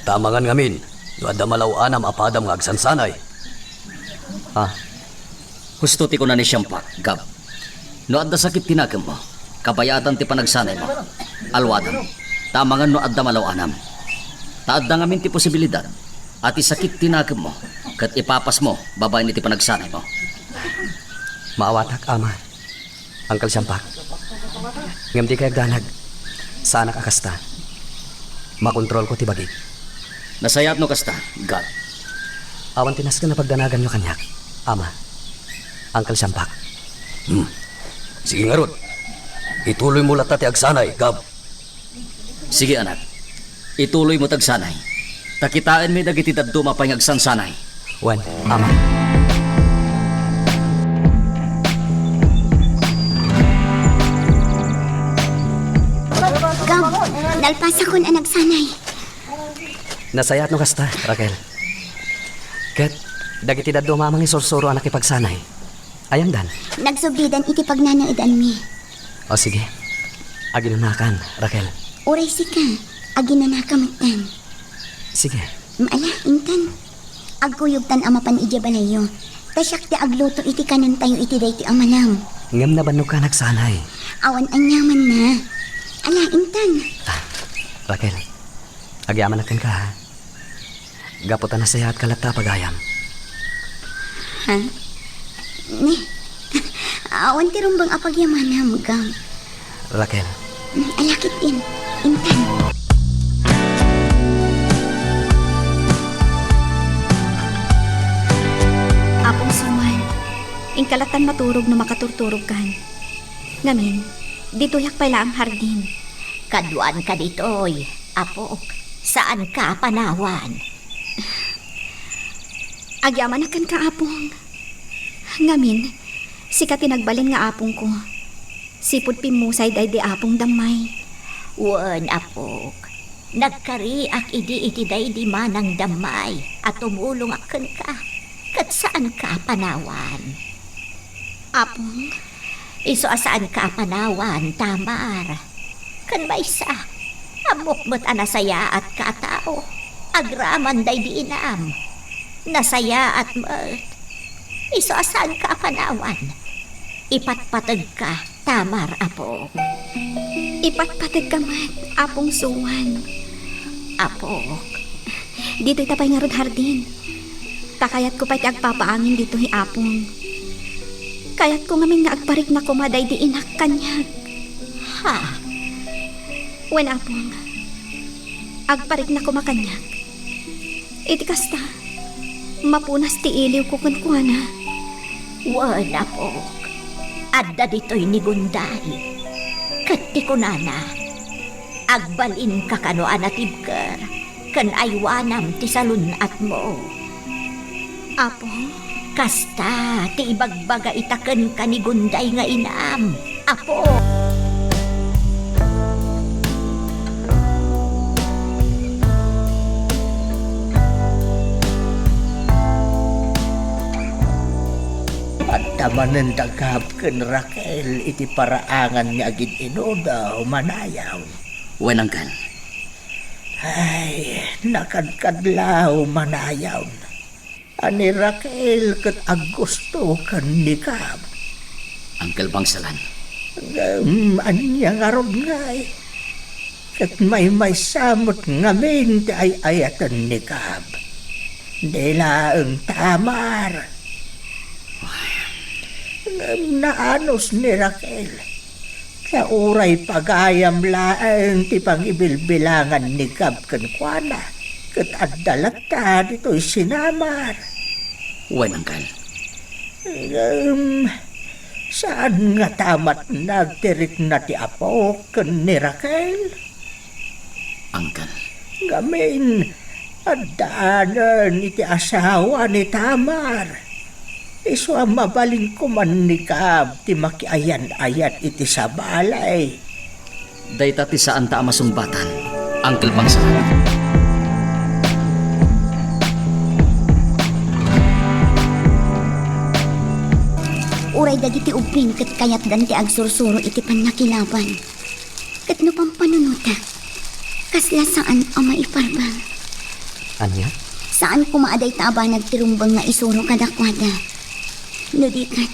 ta amangan ngamin no adda malaw-anam a padam nga agsansanay. Ah, Husto ti kuna ni Siampak, Gab. No adda sakit ti nakemmo, kabayatan ti panagsanaymo. Alwadam, ta amangan no adda malaw-anam. Ta adda ngamin ti posibilidad a ti sakit ti nakemmo ket ipapasmo babaen iti panagsanaymo. Maawatak, Ama. Uncle Siampak, ngem dikay agdanag. Saanak a kasta. Makontrolko ti bagik. Nasayaat no kasta, Gab. Awan ti nasken a pagdanaganyo kaniak, Ama. Uncle Siampak. Hmm. Sige ngarud. Ituloymo latta ti agsanay, Gab. Sige, anak. Ituloymo ti agsanay. Ta kitaenmi dagiti dadduma pay nga agsansanay. Wen, Ama. Gab, nalpasakon a nagsanay. Nasayaat no kasta, Raquel. Ket dagiti dadduma a mangisursuro a nakipagsanay, ayandan? Nagsublidan iti pagnanaedanmi. O sige. Aginunakan, Raquel. Uray sika, aginunaka metten. Sige. Ala, intan. Agkuyogtan a mapan idiay balayyo. Ta siak ti agluto iti kanentayo iti daytoy a malem. Ngem nabannogka a nagsanay. Awan aniamanna. Ala, intan. Ah, Raquel, agyamanak kenka, ha? Gapu ta nasayaatka latta a pagayam. Ha? Ni, awan ti rumbeng a pagyamanam, Gab. Raquel. Mm, ala ketdin, intan. Apong Suan, inka lattan maturog no makaturturogkan. Ngamin, ditoyak pay laeng hardin. Kaduanka ditoy, apok. Saanka a panawan. Agyamanak kenka, Apong. Ngamin, sika ti nagbalin nga apongko. Sipud pimmusay daydi Apong Dammay. Wen, apok. Nagkariak idi iti daydi Manang Dammay a tumulongak kenka. Ket saanka a panawan. Apong? Isu a saanka a panawan, Tamar. Ken maysa, ammok met a nasayaatka a tao agraman daydi inam. Nasayaat met. Isu a saanka a panawan. Ipatpategka, Tamar, apo. Ipatpategka met, Apong Suan. Apok. Ditoy ta pay ngarud hardin. Ta kayatko pay ti agpapaangin ditoy, Apong. Kayatko ngamin nga agparikna koma daydi inak kaniak. Ha? Wen, Apong. Agparikna koma kaniak. Iti kasta, mapunas ti iliwko kenkuana. Wen, apok. Adda ditoy ni Gunday. Ket ti kunana, agbalinka kano a natibker ken aywanam ti salun-atmo. Apo? Kasta ti ibagbaga ita kenka ni Gunday nga inam, apo. Adda manen da Gab ken Raquel iti paraangan nga agin-inuda, manayaw. Wen, Uncle. Ay, nakadkadlaw, manayaw. A ni Raquel ket aggusto ken ni Gab. Uncle Bangsalan. Ngem ania ngarud ngay? Ket maymaysa met ngamin ti ay-ayaten ni Gab. Di laeng Tamar. Ngem naanus ni Raquel. Ta uray pagayam laeng ti pangibilbilangan ni Gab kenkuana, ket adda latta ditoy sinamar. Wen, Uncle. Ngem, saan ngata a matnag ti rikna ti apok ken ni Raquel? Uncle. Ngamin, addaanen iti asawa ni Tamar. Isu a mabalin koman ni Gab ti makiayan-ayat iti sabali. Dayta ti saanta a masungbatan, Uncle Bangsalan. Uray dagiti ubbing ket kayatdan ti agsursuro iti pannakilaban. Ket no pampanunotak, kasla saan a maiparbeng. Ania? Saan koma a dayta a banag ti rumbeng nga isuro kadakuada. No di ket,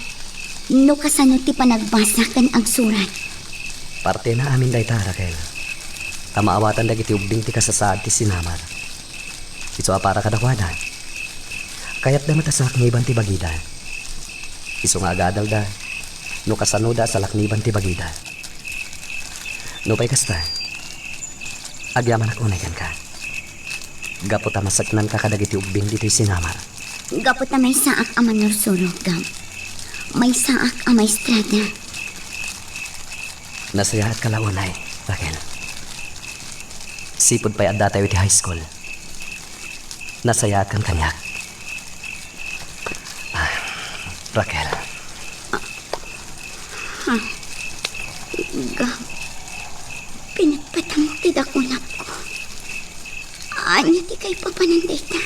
no kasano ti panagbasa ken agsurat? Partena amin dayta, Raquel. Ta maawatan dagiti ubbing ti kasasaad ti sinamar. Isu a para kadakuada. Kayatda met a salakniban ti bagida. Isu nga agadalda no kasanoda a salakniban ti bagida. Nupay kasta, agyamanak unay kenka. Gapu ta maseknanka kadagiti ubbing ditoy sinamar. Gapu ta maysaak a mannursuro, Gab. Maysaak a maestrada. Nasayaatka la unay, Raquel. Sipud pay addatayo iti high school, nasayaatkan kaniak. Ah, Raquel. Ha? Gab, pinatpatam ti dakulak ko. Ania ti kaipapanan dayta?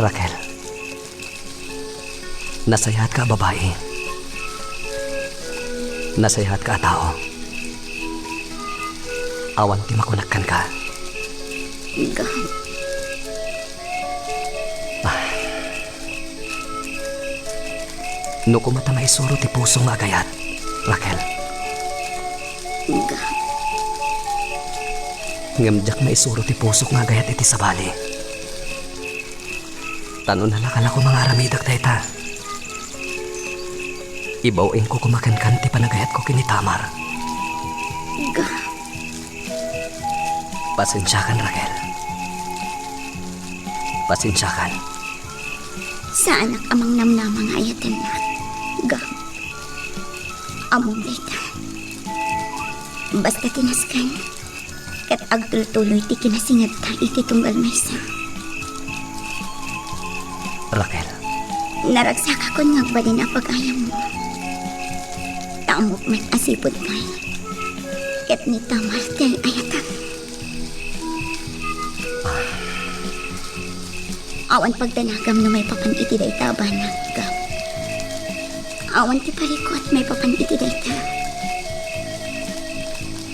Raquel, nasayaatka a babai. Nasayaatka a tao. Awan ti makunak kenka. Gab. Ah. No koma ta maisuro ti puso nga agayat, Raquel. Gab. Ngem diak maisuro ti pusok nga agayat iti sabali. Ta no nalakalako nga aramidek dayta, ibaw-ingko koma kenkan ti panagayatko ken ni Tamar. Gab. Pasensiakan, Raquel. Pasensiakan. Saanak a mangnamnama nga ayatennak, Gab. Ammom dayta. Basta ti nasken, ket agtultuloy ti kinasingedta iti tunggal maysa. Raquel. Naragsakakon nga agbalin a pagayammo. Ta ammok met a sipud pay ket ni Tamar ti ay-ayatam. Awan pagdanagam no maipapan iti dayta a banag, Gab. Awan ti parikut maipapan iti dayta.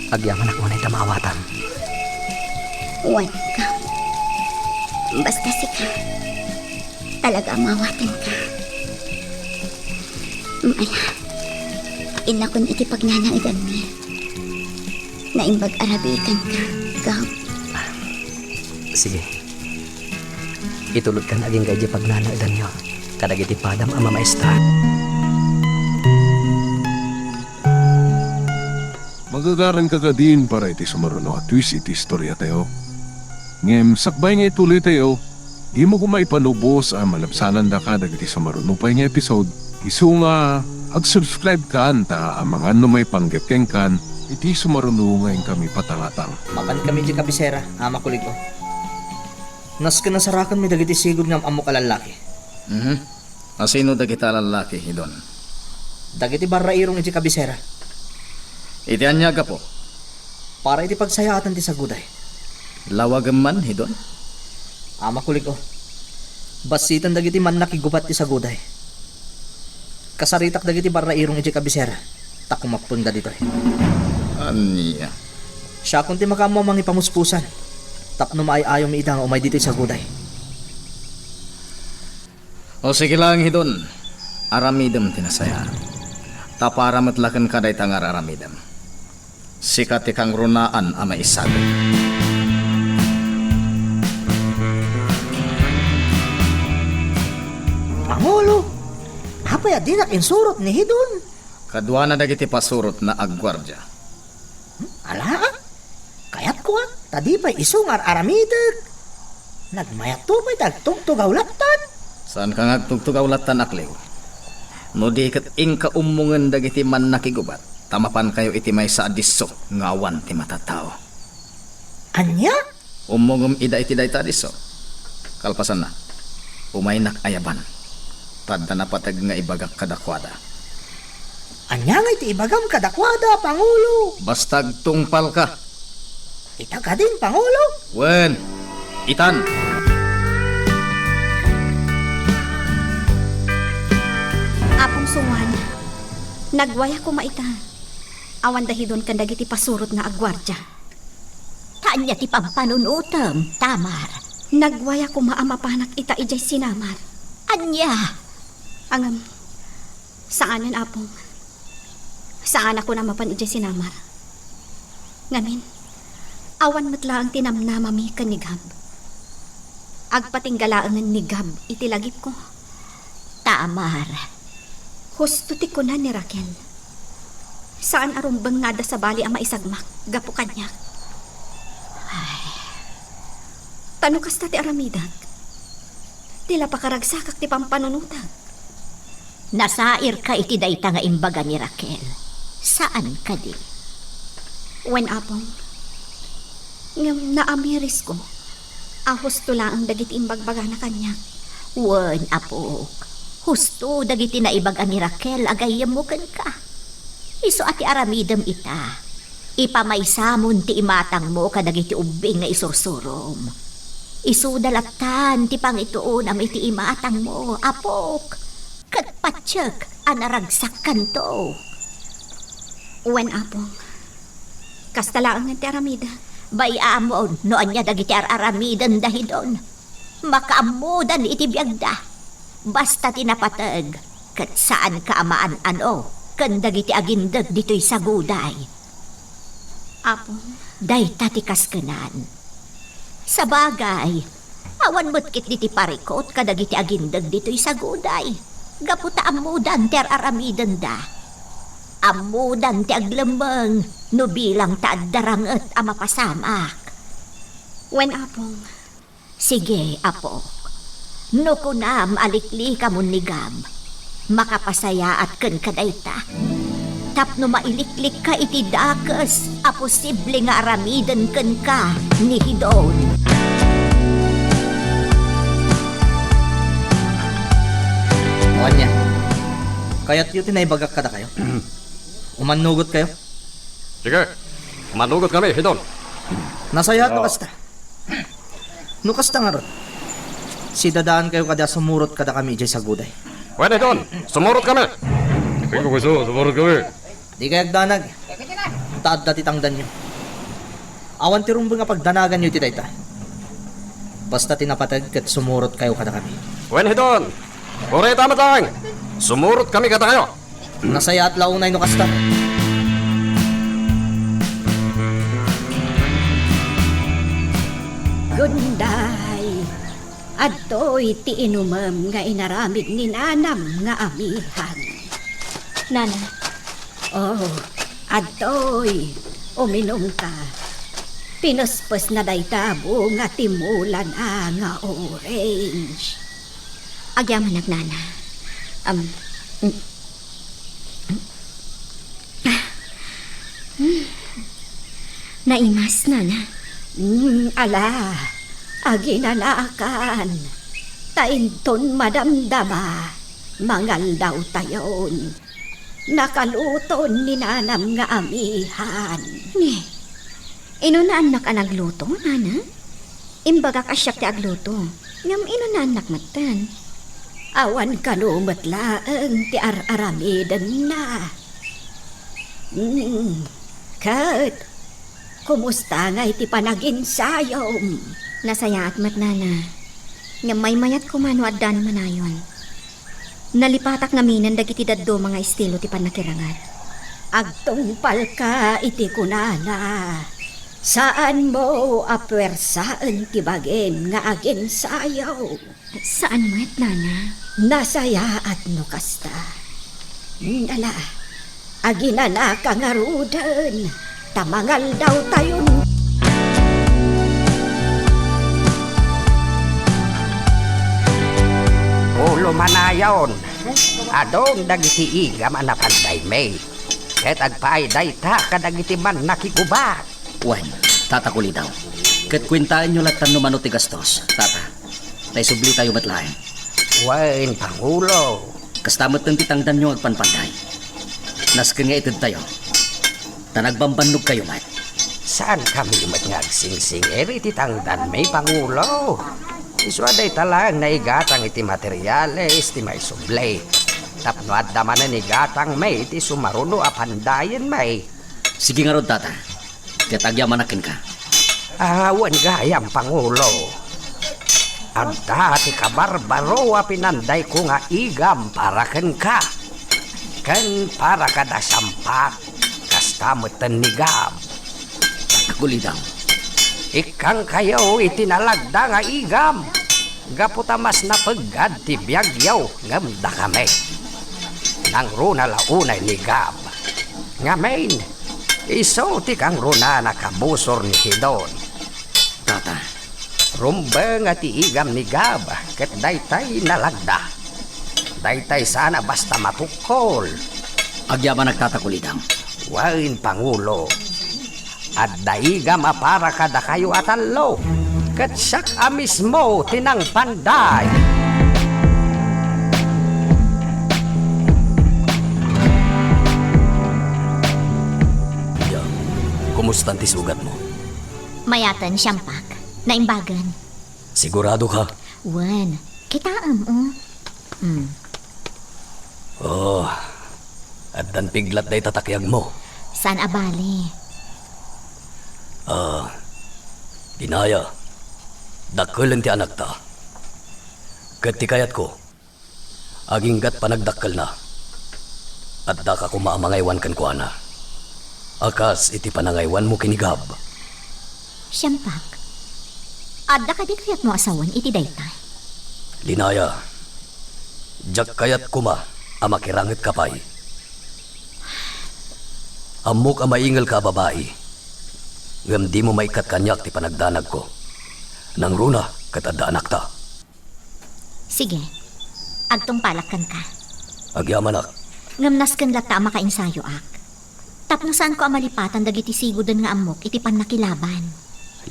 Agyamanak unay ta maawatam. Wen, Gab. Basta sika, talaga a maawatanka. Maya, innakon iti pagnanaedanmi. Naimbag a rabii kenka, Gab. Sige. Itulodkan agingga idiay pagnanaedanyo kadagiti padam a mamaestra. Magagaranka kadin para iti sumaruno a twist iti istoriatayo. Ngem sakbay nga ituloytayo, dimo koma ipanubos a malabsanandaka dagiti sumaruno pay nga episode, isu nga ag-subscribe kan ta amangan no maipanggep kenkan iti sumaruno nga inkami patangatang. Mapankami idiay kabisera, Ama Kulig-o. Nasken a sarakanmi dagiti sigud nga am-ammok a lallaki. Mhm. Asino dagita a lallaki, Hidon? Dagiti barrairong idiay kabisera. Iti ania a gapu? Para iti pagsayaatan ti saguday. Lawagem man, Hidon? Ama Kulig-o. Bassiten dagiti mannakigubat ti saguday. Kasaritak dagiti barrairong idiay kabisera, ta kumappengda ditoy. Ania? Siakon ti makaammo a mangipamuspusan tapno maay-ayonmi ida nga umay ditoy saguday. O sige laeng, Hidon, aramidem ti nasayaat. Ta para met la kenka dayta nga ar-aramidem. Sika ti kangrunaan a maisagek. Pangulo, apay a dinak insurot ni Hidon? Kaduana dagiti pasurotna a guardia. Hmm, ala, ah. Kayatko, ah, ta di pay isu nga ar-aramidek. Nagmayatto pay ti agtugtugaw lattan. Saanka nga agtugtugaw lattan, Akliw. No di ket inka ummongen dagiti mannakigubat, ta mapankayo iti maysa a disso nga awan ti matattao. Ania? Ummongem ida iti dayta a disso. Kalpasanna, umaynak ayaban, ta adda napateg nga ibagak kadakuada. Ania ngay ti ibagam kadakuada, Pangulo? Basta agtungpalka. Ita kadin, Pangulo? Wen, itan. Apong Suan, nagwaya koma ita. Awan dahidon ken dagiti pasurot nga agguardia. Ta ania ti pampanunotem, Tamar? Nagwaya koma a mapanak ita idiay sinamar. Ania? Ngem, saanen, Apong. Saanak a mapan idiay sinamar. Ngamin, awan met laeng ti namnamami ken ni Gab. Agpatingga laengen ni Gab iti lagipko. Tamar. Husto ti kuna ni Raquel. Saan a rumbeng nga adda sabali a maisagmak gapu kaniak. Ay. Ta no kasta ti aramidek, ti la pakaragsakak ti pampanunotek. Nasairka iti dayta nga imbaga ni Raquel. Saan kadi? Wen, Apong. Ngem naamirisko a husto laeng dagiti imbagbagana kaniak. Wen, apok. Husto dagiti naibaga ni Raquel a gayyemmo kenka. Isu a ti aramidem ita, ipamaysamon ti imatangmo kadagiti ubbing nga isursurom. Isuda lattan ti pangituonam iti imatangmo, apok, ket patiek a naragsakkanto. Wen, Apong. Kasta laengen ti aramidek. Bay-amon no ania dagiti ar-aramidenda, Hidon. Makaammodan iti biagda. Basta ti napateg, ket saanka a maan-ano ken dagiti agindeg ditoy saguday. Apong. Dayta ti kaskenan. Sabagay, awan met ketdi ti parikut kadagiti agindeg ditoy saguday, gapu ta ammodan ti ar-aramidenda. Ammodan ti aglemmeng no bilang ta adda ranget a mapasamak. Wen, Apong. Sige, apok. No kunam a liklikamon ni Gab, makapasayaat kenka dayta. Tapno mailiklikka iti dakes a posible nga aramiden kenka ni Hidon. O ania, kayatyo ti naibagak kadakayo? Umannugotkayo? Sige, umannugotkayo, Hidon. Nasayaat no kasta. No kasta ngarud, sidadaankayo kadi a sumurot kadakami idiay saguday. Wen, Hidon, sumurotkami. Sige, Kuiso, sumurotkami. Dikay agdanag. Ta adda ti tangdanyo. Awan ti rumbeng a pagdanaganyo iti dayta. Basta ti napateg ket sumurotkayo kadakami. Wen, Hidon, uray ita met laeng. Sumurotkami kadakayo. Nasayaat la unay no kasta. Gunday, adtoy ti inumem nga inaramid ni nanam nga amihan. Nana. Oh, adtoy. Uminumka. Pinespesna dayta a bunga ti mulana nga orange. Agyamanak, Nana. Am, mm, mm. Ah, mm. Naimas, Nana. Mm, ala, aginanakan. Ta inton madamdama, mangaldawtayon. Nakaluton ni nanam nga amihan. Ni, inunannak a nagluto, Nana? Imbagak a siak ti agluto, ngem inunannak metten. Awan kano met laeng ti ar-aramidenna. Mm, ket, kumusta ngay ti panagensayom? Nasayaat met, Nana. Ngem maymayat koma no addan manayon. Nalipatak ngaminen dagiti dadduma nga estilo ti pannakirangan. Agtungpalka iti kunana, saanmo a puersaen ti bagim nga agensayo. Saan met, Nana? Nasayaat no kasta. Nala, aginanaka ngaruden, ta mangaldawtayon. Ulo manayon, adun dagiti igam a napandaymi, ket agpaay dayta kadagiti mannakigubat. Wen, Tata Kulidaw, ket kuentaenyo lattan no mano ti gastos, Tata. Ta isublitayo met laeng. Wen, Pangulo. Kasta metten ti tangdanyo nga agpanpanday. Nasken nga itedtayo, ta nagbambannogkayo met. Saankami met nga agsingsingir iti tangdanmi, Pangulo. Isu a dayta laeng naigatang iti materiales ti maisubli. Tapno adda manen igatangmi iti sumaruno a pandayenmi. Sige ngarud, Tata. Ket agyamanak kenka. Awan gayam, Pangulo. Adda ti kabarbaro a pinandayko nga igam para kenka, ken para kada Siampak, kasta metten ni Gab. Takulidang. Ikkangkayo iti nalagda nga igam, gapu ta mas napeggad ti biagyo ngem dakami. Nangruna la unay ni Gab. Ngamin, isu ti kangrunana kabusor ni Hidon. Tata. Rumbeng a ti igam ni Gab ket daytay nalagda. Daytay saan a basta mapukkol. Agyamanak, Tata Kulidang. Wen, Pangulo. Adda igam a para kadakayo a tallo, ket siak a mismo ti nangpanday. Diang, kumustan ti sugatmo? Mayaten, Siampak. Naimbagen. Sigurado ka? Wen. Kitaem, o. Hmm. Oh, addan piglat dayta takiagmo. Saan a bale. Ah, Linaya, dakkelen ti anakta. Ket ti kayatko, aginggat panagdakkelna, addaka koma a mangaywan kenkuana, a kas iti panangaywanmo ken ni Gab. Siampak, adda kadi kayatmo a sawen iti dayta? Linaya, diak kayat koma a makirangetka pay. Ammok a maingelka a babai, ngem dimo maikkat kaniak ti panagdanagko. Nangruna ket adda anakta. Sige, agtungpalak kenka. Agyamanak. Ngem nasken latta a makainsayoak. Tapno saanko a malipatan dagiti sigoden nga ammok iti pannakilaban.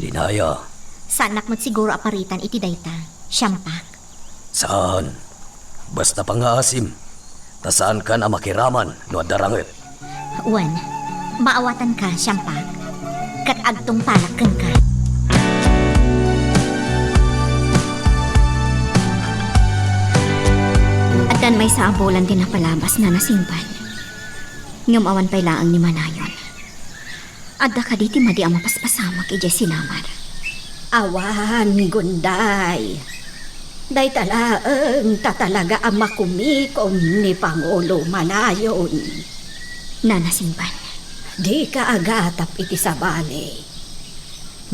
Linaya. Saannak met siguro a paritan iti dayta, Siampak. Saan. Basta pangngaasim, ta saankan a makiraman no adda ranget. Wen, maawatanka, Siampak, ket agtungpalak kenka. Addan maysa a bulan ti napalabas, Nana Simban. Ngem awan pay laeng ni Manayon. Adda kadi ti madi a mapaspasamak idiay sinamar? Awan, Gunday. Dayta laeng ta talaga a makumikom ni Pangulo Manayon. Nana Simban. Dika agatap iti sabali.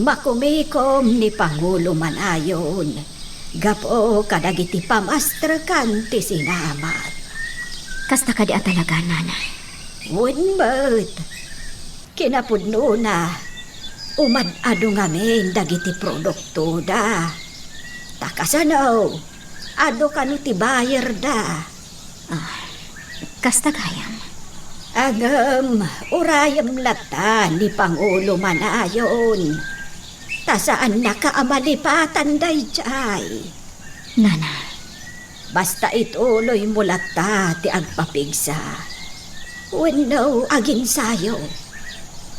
Makumikom ni Pangulo Manayon gapu kadagiti pamastrekan ti sinamar. Kasta kadi a talaga, Nana? Wen met. Kinapudnona, umad-adu ngamin dagiti produktoda. Ta kasano, adu kano ti bayerda? Ah, kasta gayam. Ngem, urayem latta ni Pangulo Manayon. Ta saannaka a malipatan daydiay. Nana. Basta ituloymo latta ti agpapigsa. Wenno aginsayo.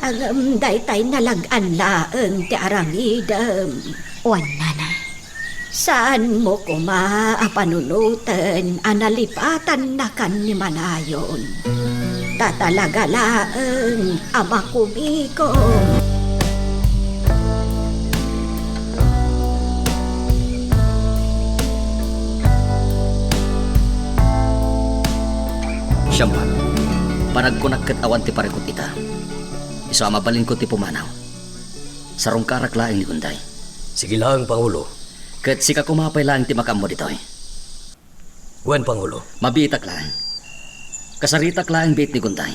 Ngem daytay nalag-an laeng ti aramidem. Wen, Nana. Saanmo koma a panunoten a nalipatannakan ni Manayon. Ta talaga laeng a makumikom. Siampak, panagkunak ket awan ti parikut ita. Isu a mabalinko ti pumanaw. Sarungkarak laeng ni Gunday. Sige laeng, Pangulo. Ket sika koma pay laeng ti makaammo ditoy. Wen, Pangulo. Mabiitak laeng. Kasaritak laeng biit ni Gunday.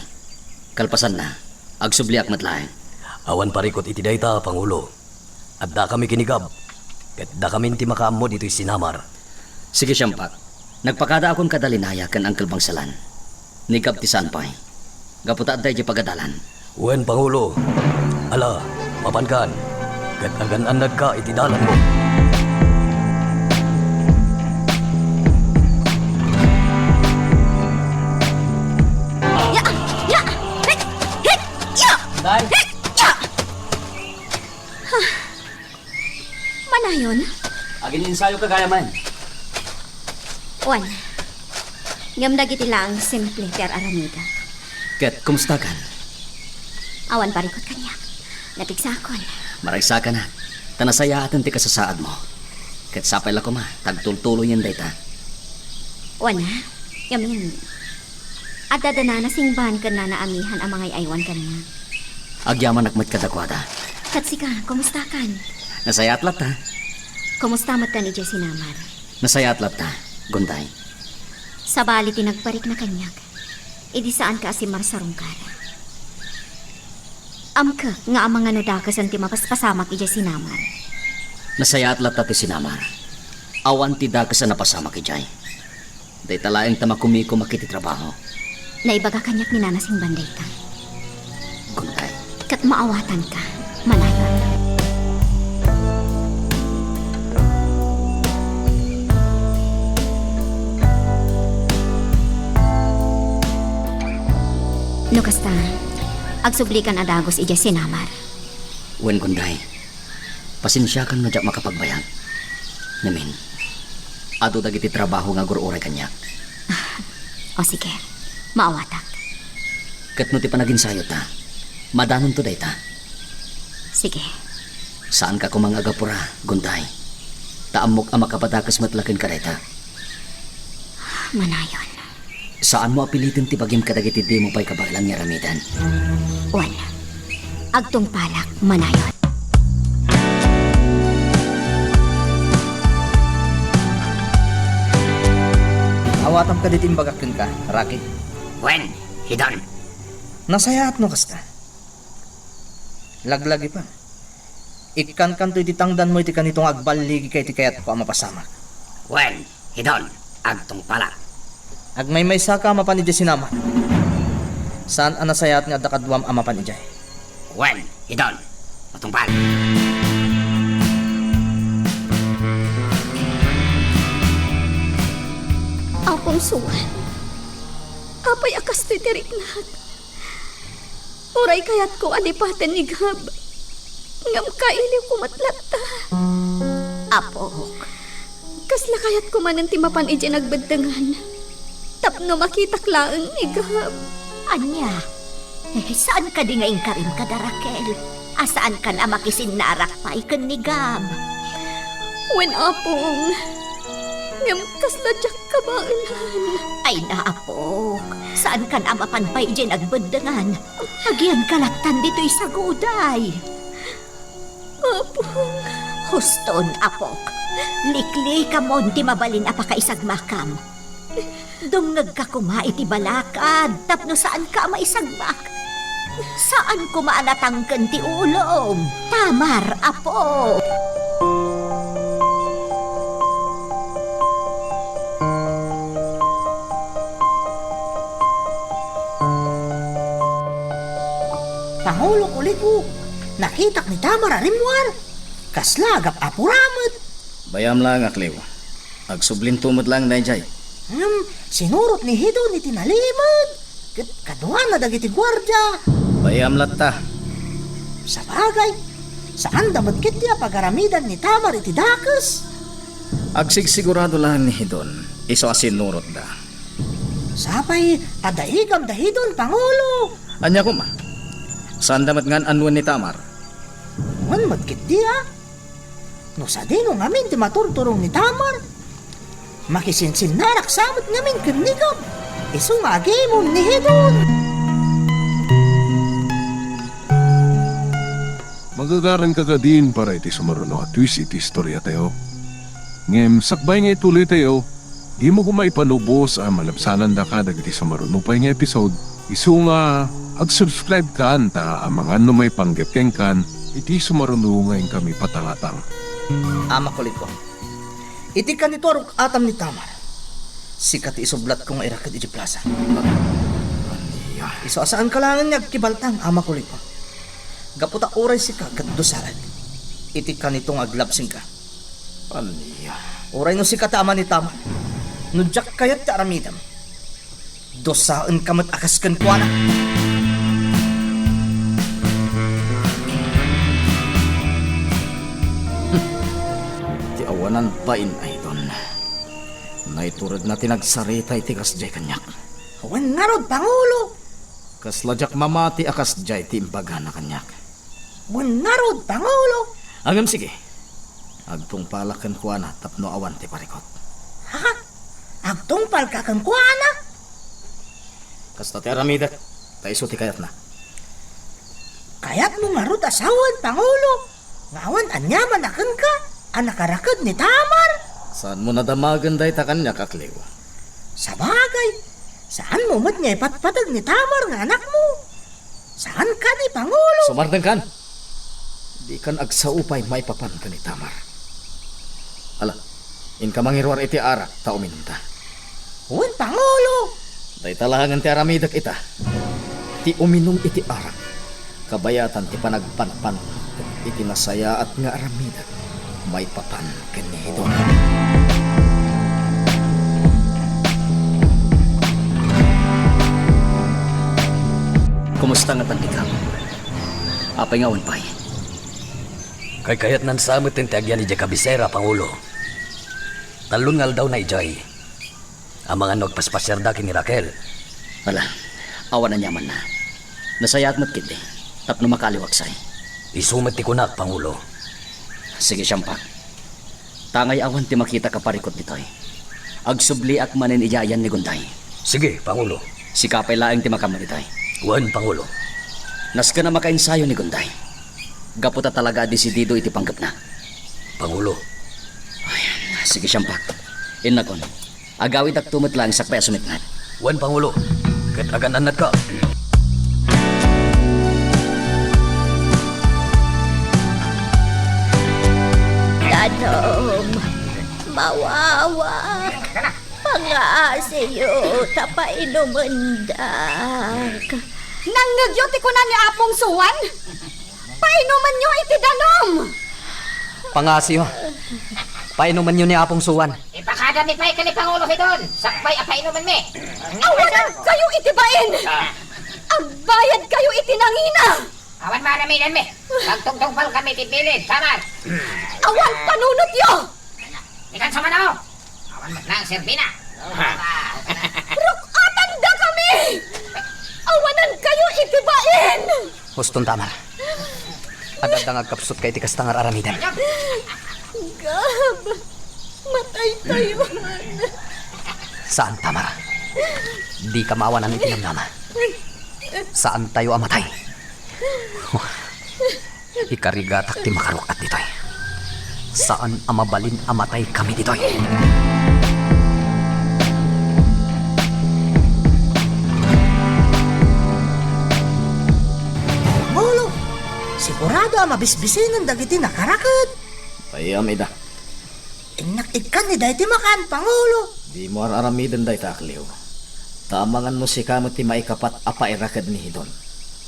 Kalpasanna, agsubliak met laeng. Awan parikut iti dayta, Pangulo. Addakami ken ni Gab, ket dakamin ti makaammo ditoy sinamar. Sige, Siampak. Nagpakadaakon kada Linaya ken Angkel Bangsalan. Ni Gab ti saan pay. Gapu ta adda idiay pagadalan. Wen, Pangulo. Ala, mapankan, ket agan-annadka iti dalanmo. Ya! Ya! Hit! Hit! Ya! Day! Hit! Ya! Manayon? Agin-ensayoka gayam. Wen. Ngem dagiti laeng simple ti ar-aramidek. Ket kumustakan? Awan parikut kaniak. Napigsakon. Maragsakanak. Ta nasayaaten ti kasasaadmo. Ket sapay la koma ta agtultuloyen dayta. Wen a, ngamin, adda da Nana Singban ken Nana Amihan a mangay-aywan kaniak. Agyamanak met kadakuada. Ket sika, kumustakan? Nasayaat latta. Kumusta met kan idiay sinamar? Nasayaat latta, Gunday. Sabali ti nagparikna kaniak, idi saanka a simmarsarungkar. Amkek nga amangan no dakesen ti mapaspasamak idiay sinamar. Nasayaat latta ti sinamar. Awan ti dakes a napasamak idiay. Dayta laeng ta makumikom a ket ti trabaho. Naibaga kaniak ni Nana Singban dayta. Gunday. Ket maawatanka, manayon. No kasta, agsublikan a dagus idiay sinamar. Wen, Gunday, pasensiakan no diak makapagbayag. Ngamin, adu dagiti trabaho nga agur-uray kaniak. O sige, maawatak. Ket no ti panaginsayota, madanonto dayta. Sige. Saanka koma nga agapura, Gunday. Ta ammok a makapadakes met la kenka dayta. Manayon. Saanmo a piliten ti bagim kadagiti dimo pay kabaelan nga aramiden. Wen, agtungpalak, manayon. Awatam kadi ti imbagak kenka, Rocky? Wen, Hidon. Nasayaat no kasta. Laglagipem. Ikkankanto iti tangdanmo iti kanito nga agballigi ka iti kayatko a mapasamak. Wen, Hidon, agtungpalak. Agmaymaysaka a mapan idiay sinamar. Saan a nasayaat nga adda kaduam a mapan idiay. Wen, Hidon, matungpal. Apong Suan, apay a kastoy ti riknak? Uray kayatko a lipaten ni Gab, ngem kailiwko met latta. Apok. Kasla kayatko manen ti mapan idiay nagbeddengan tapno makitak laeng ni Gab. Ania? Eh, saan kadi nga inkarim kada, Raquel? A saankan a makisinnarak pay ken ni Gab? Wen, Apong. Ngem kasla diak kabaelan. Ay, naapok. Saankan a mapan pay idiay nagbeddengan. Agiyanka lattan ditoy saguday. Apong. Huston, apok. Liklikamon ti mabalin a pakaisagmakam. Dumngegka koma iti balakad tapno saanka a maisagmak. Saan koma a natangken ti ulom. Tamar, apo. Pangulo, kuliko, nakitak ni Tamar a rimmuar. Kasla agap-apura met. Bayam laeng, Akliw. Agsublinto met laeng daydiay. Ngem, sinurot ni Hidon iti nalimed, ket kaduana dagiti guardia. Bayam latta. Sabagay, saanda met ketdi a pagaramidan ni Tamar iti dakes. Agsigsigurado laeng ni Hidon, isu a sinurotda. Sapay ta daigam da Hidon, Pangulo. Ania koma? Saanda met ngan-anuen ni Tamar? Wen met ketdi a. No sadino ngamin ti maturturong ni Tamar, makisinsinnarak sa met ngamin ken ni Gab, isu nga agimon ni Hidon. Magagaranka kadin para iti sumaruno a twist iti istoriatayo. Ngem sakbay nga ituloytayo, dimo koma ipalubos a malabsanandaka dagiti sumaruno pay nga episode. Isu nga, ag-subscribe kan ta amangan no maipanggep kenkan iti sumaruno nga inkami patangatang. Ama Kuliko, iti kanito a ruk-atam ni Tamar, sika ti isublatko nga iraked iti plasa. Ania? Isu a saanka laengen nga agkibaltang, Ama Kuliko. Gapu ta uray sika ket dusaek, iti kanito nga aglabsingka. Ania? Uray no sika ti ama ni Tamar, no diak kayat ti aramidem, dusaenka met a kas kenkuana. Ti awanan bain, Aydon. Naituredna ti nagsarita iti kasdiay kaniak. Wen ngarud, Pangulo! Kasla diak mamati a kasdiay ti imbagana kaniak. Wen ngarud, Pangulo! Ngem sige. Agtungpalak kenkuana tapno awan ti parikut. Ha? Agtungpalka kenkuana? Kasta ti aramidek, ta isu ti kayatna. Kayatmo ngarud a sawen, Pangulo, nga awan aniaman a kenka a nakaraked ni Tamar? Saanmo nadamagen dayta kaniak, Akliw? Sabagay, saanmo met nga ipatpateg ni Tamar nga anakmo? Saan kadi, Pangulo? Sumardengkan! Dikan agsao pay maipapan ken ni Tamar. Ala, inka mangiruar iti arak ta uminumta. Wen, Pangulo! Dayta laengen ti aramidek ita. Ti uminum iti arak, kabayatan ti panagpanpan iti nasayaat nga aramidek maipapan ken ni Hidon. Kumusta ngatan ti kamam? Apay nga awan pay? Kaykayatnan sa met ti agyan idiay kabisera, Pangulo. Tallon nga aldawna idiay. Amangan no agpaspasiarda ken ni Raquel. Ala, awan aniamanna. Nasayaat met ketdi, tapno makaliwak say. Isu met ti kunak, Pangulo. Sige, siampak. Tangay awan ti makitak a parikut ditoy. Agsubliak manen idiay ayan ni Gunday. Sige, Pangulo. Sika pay laeng ti makaammo ditoy. Wen, Pangulo. Nasken a makaensayo ni Gunday. Gapu ta talaga a desidido iti panggepna. Pangulo. Ay, sige, siampak. Innakon. Agawidakto met laeng sakbay a sumitnget. Wen, Pangulo, ket agan-annadka. Danom, mawawak, pangaasiyo ta painumendak. Nangngegyo ti kuna ni Apong Suan? Painumenyo iti danum! Pangasiyo. Painumenyo ni Apong Suan. Ipakadami pay ken ni Pangulo Hidon, sakbay a painumenmi. Awanankayo iti bain! Ah. Agbayadkayo iti nangina! Awan maaramidenmi. Agtungtungpalkami ti bilin, Tamar. Awan panunotyo! Dikan sumano! Awan met laeng serbina. Ruk-atandakami! Awanankayo iti bain! Huston, Tamar. Adda nga agkapsutka iti kasta nga ar-aramidem. Gab, mataytayon. Saan, Tamar. Dika maawanan iti namnama. Saantayo a matay. Ikarigatak ti makaruk-at ditoy. Saan a mabalin a mataykami ditoy. Pangulo, sigurado a mabisbisinen dagiti nakaraked. Payam ida. Innak ikkan ni daytoy makan, Pangulo. Dimo ar-aramiden dayta, Akliw. Ta amangan no sika met ti maikapat a pairaked ni Hidon.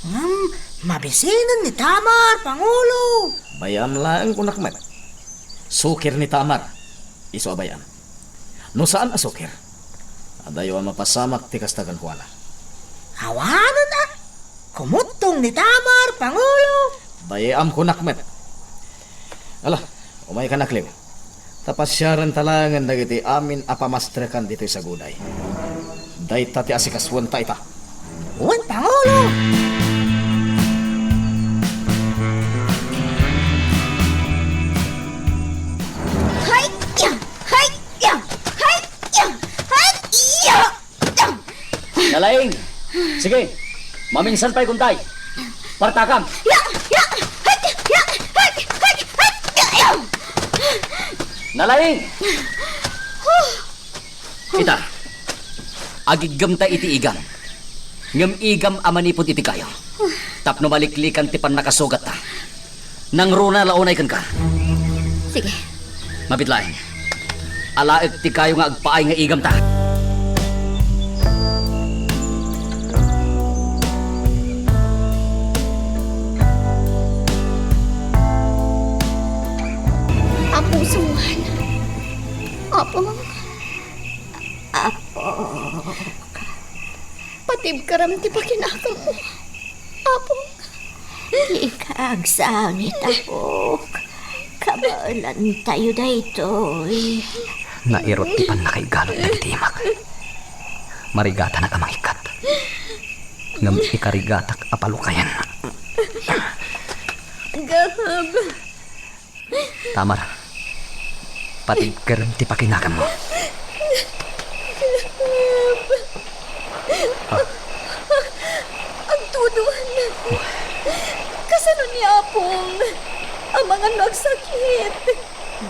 Ngem, mabisinen ni Tamar, Pangulo. Bay-am laeng kunak met. Sukir ni Tamar. Isu a bay-am. No saan a sukir, adayo a mapasamak ti kasta kenkuana. Awanen a. Kumuttong ni Tamar, Pangulo. Bay-am kunak met. Ala, umaykan, Akliw. Ta pasiarenta laengen dagiti amin a pamastrekan ditoy saguday. Dayta ti asikasuenta ita. Wen, Pangulo! Hay! Ya! Hay! Ya! Hay! Ya! Hay! Ya! Nalaing! Sige, maminsan pay, Gunday. Partakam! Ya! Ya! Hay! Ya! Hay! Hay! Hay! Ya! Ya! Nalaing! Ita, agiggemta iti igam. Ngem igam a manipud iti kayo. Tapno maliklikan ti pannakasugatta. Nangruna la unay kenka. Sige. Mabit laeng. Alaek ti kayo nga agpaay nga igamta. Apo Suan. Apo. Apo. Patibkaram ti pakinakammo, Apo. Dika agsangit, Apok. Kabaelantayo daytoy. Nairut ti pannakaigalud dagiti imak. Marigatanak a mangikkat. Ngem ikarigatak a palukayan. Gahab. Tamar, Patigkerem ti pakinaganmo. Ha? Agtudoan. Kasano ni Apong? Amangan no agsakit.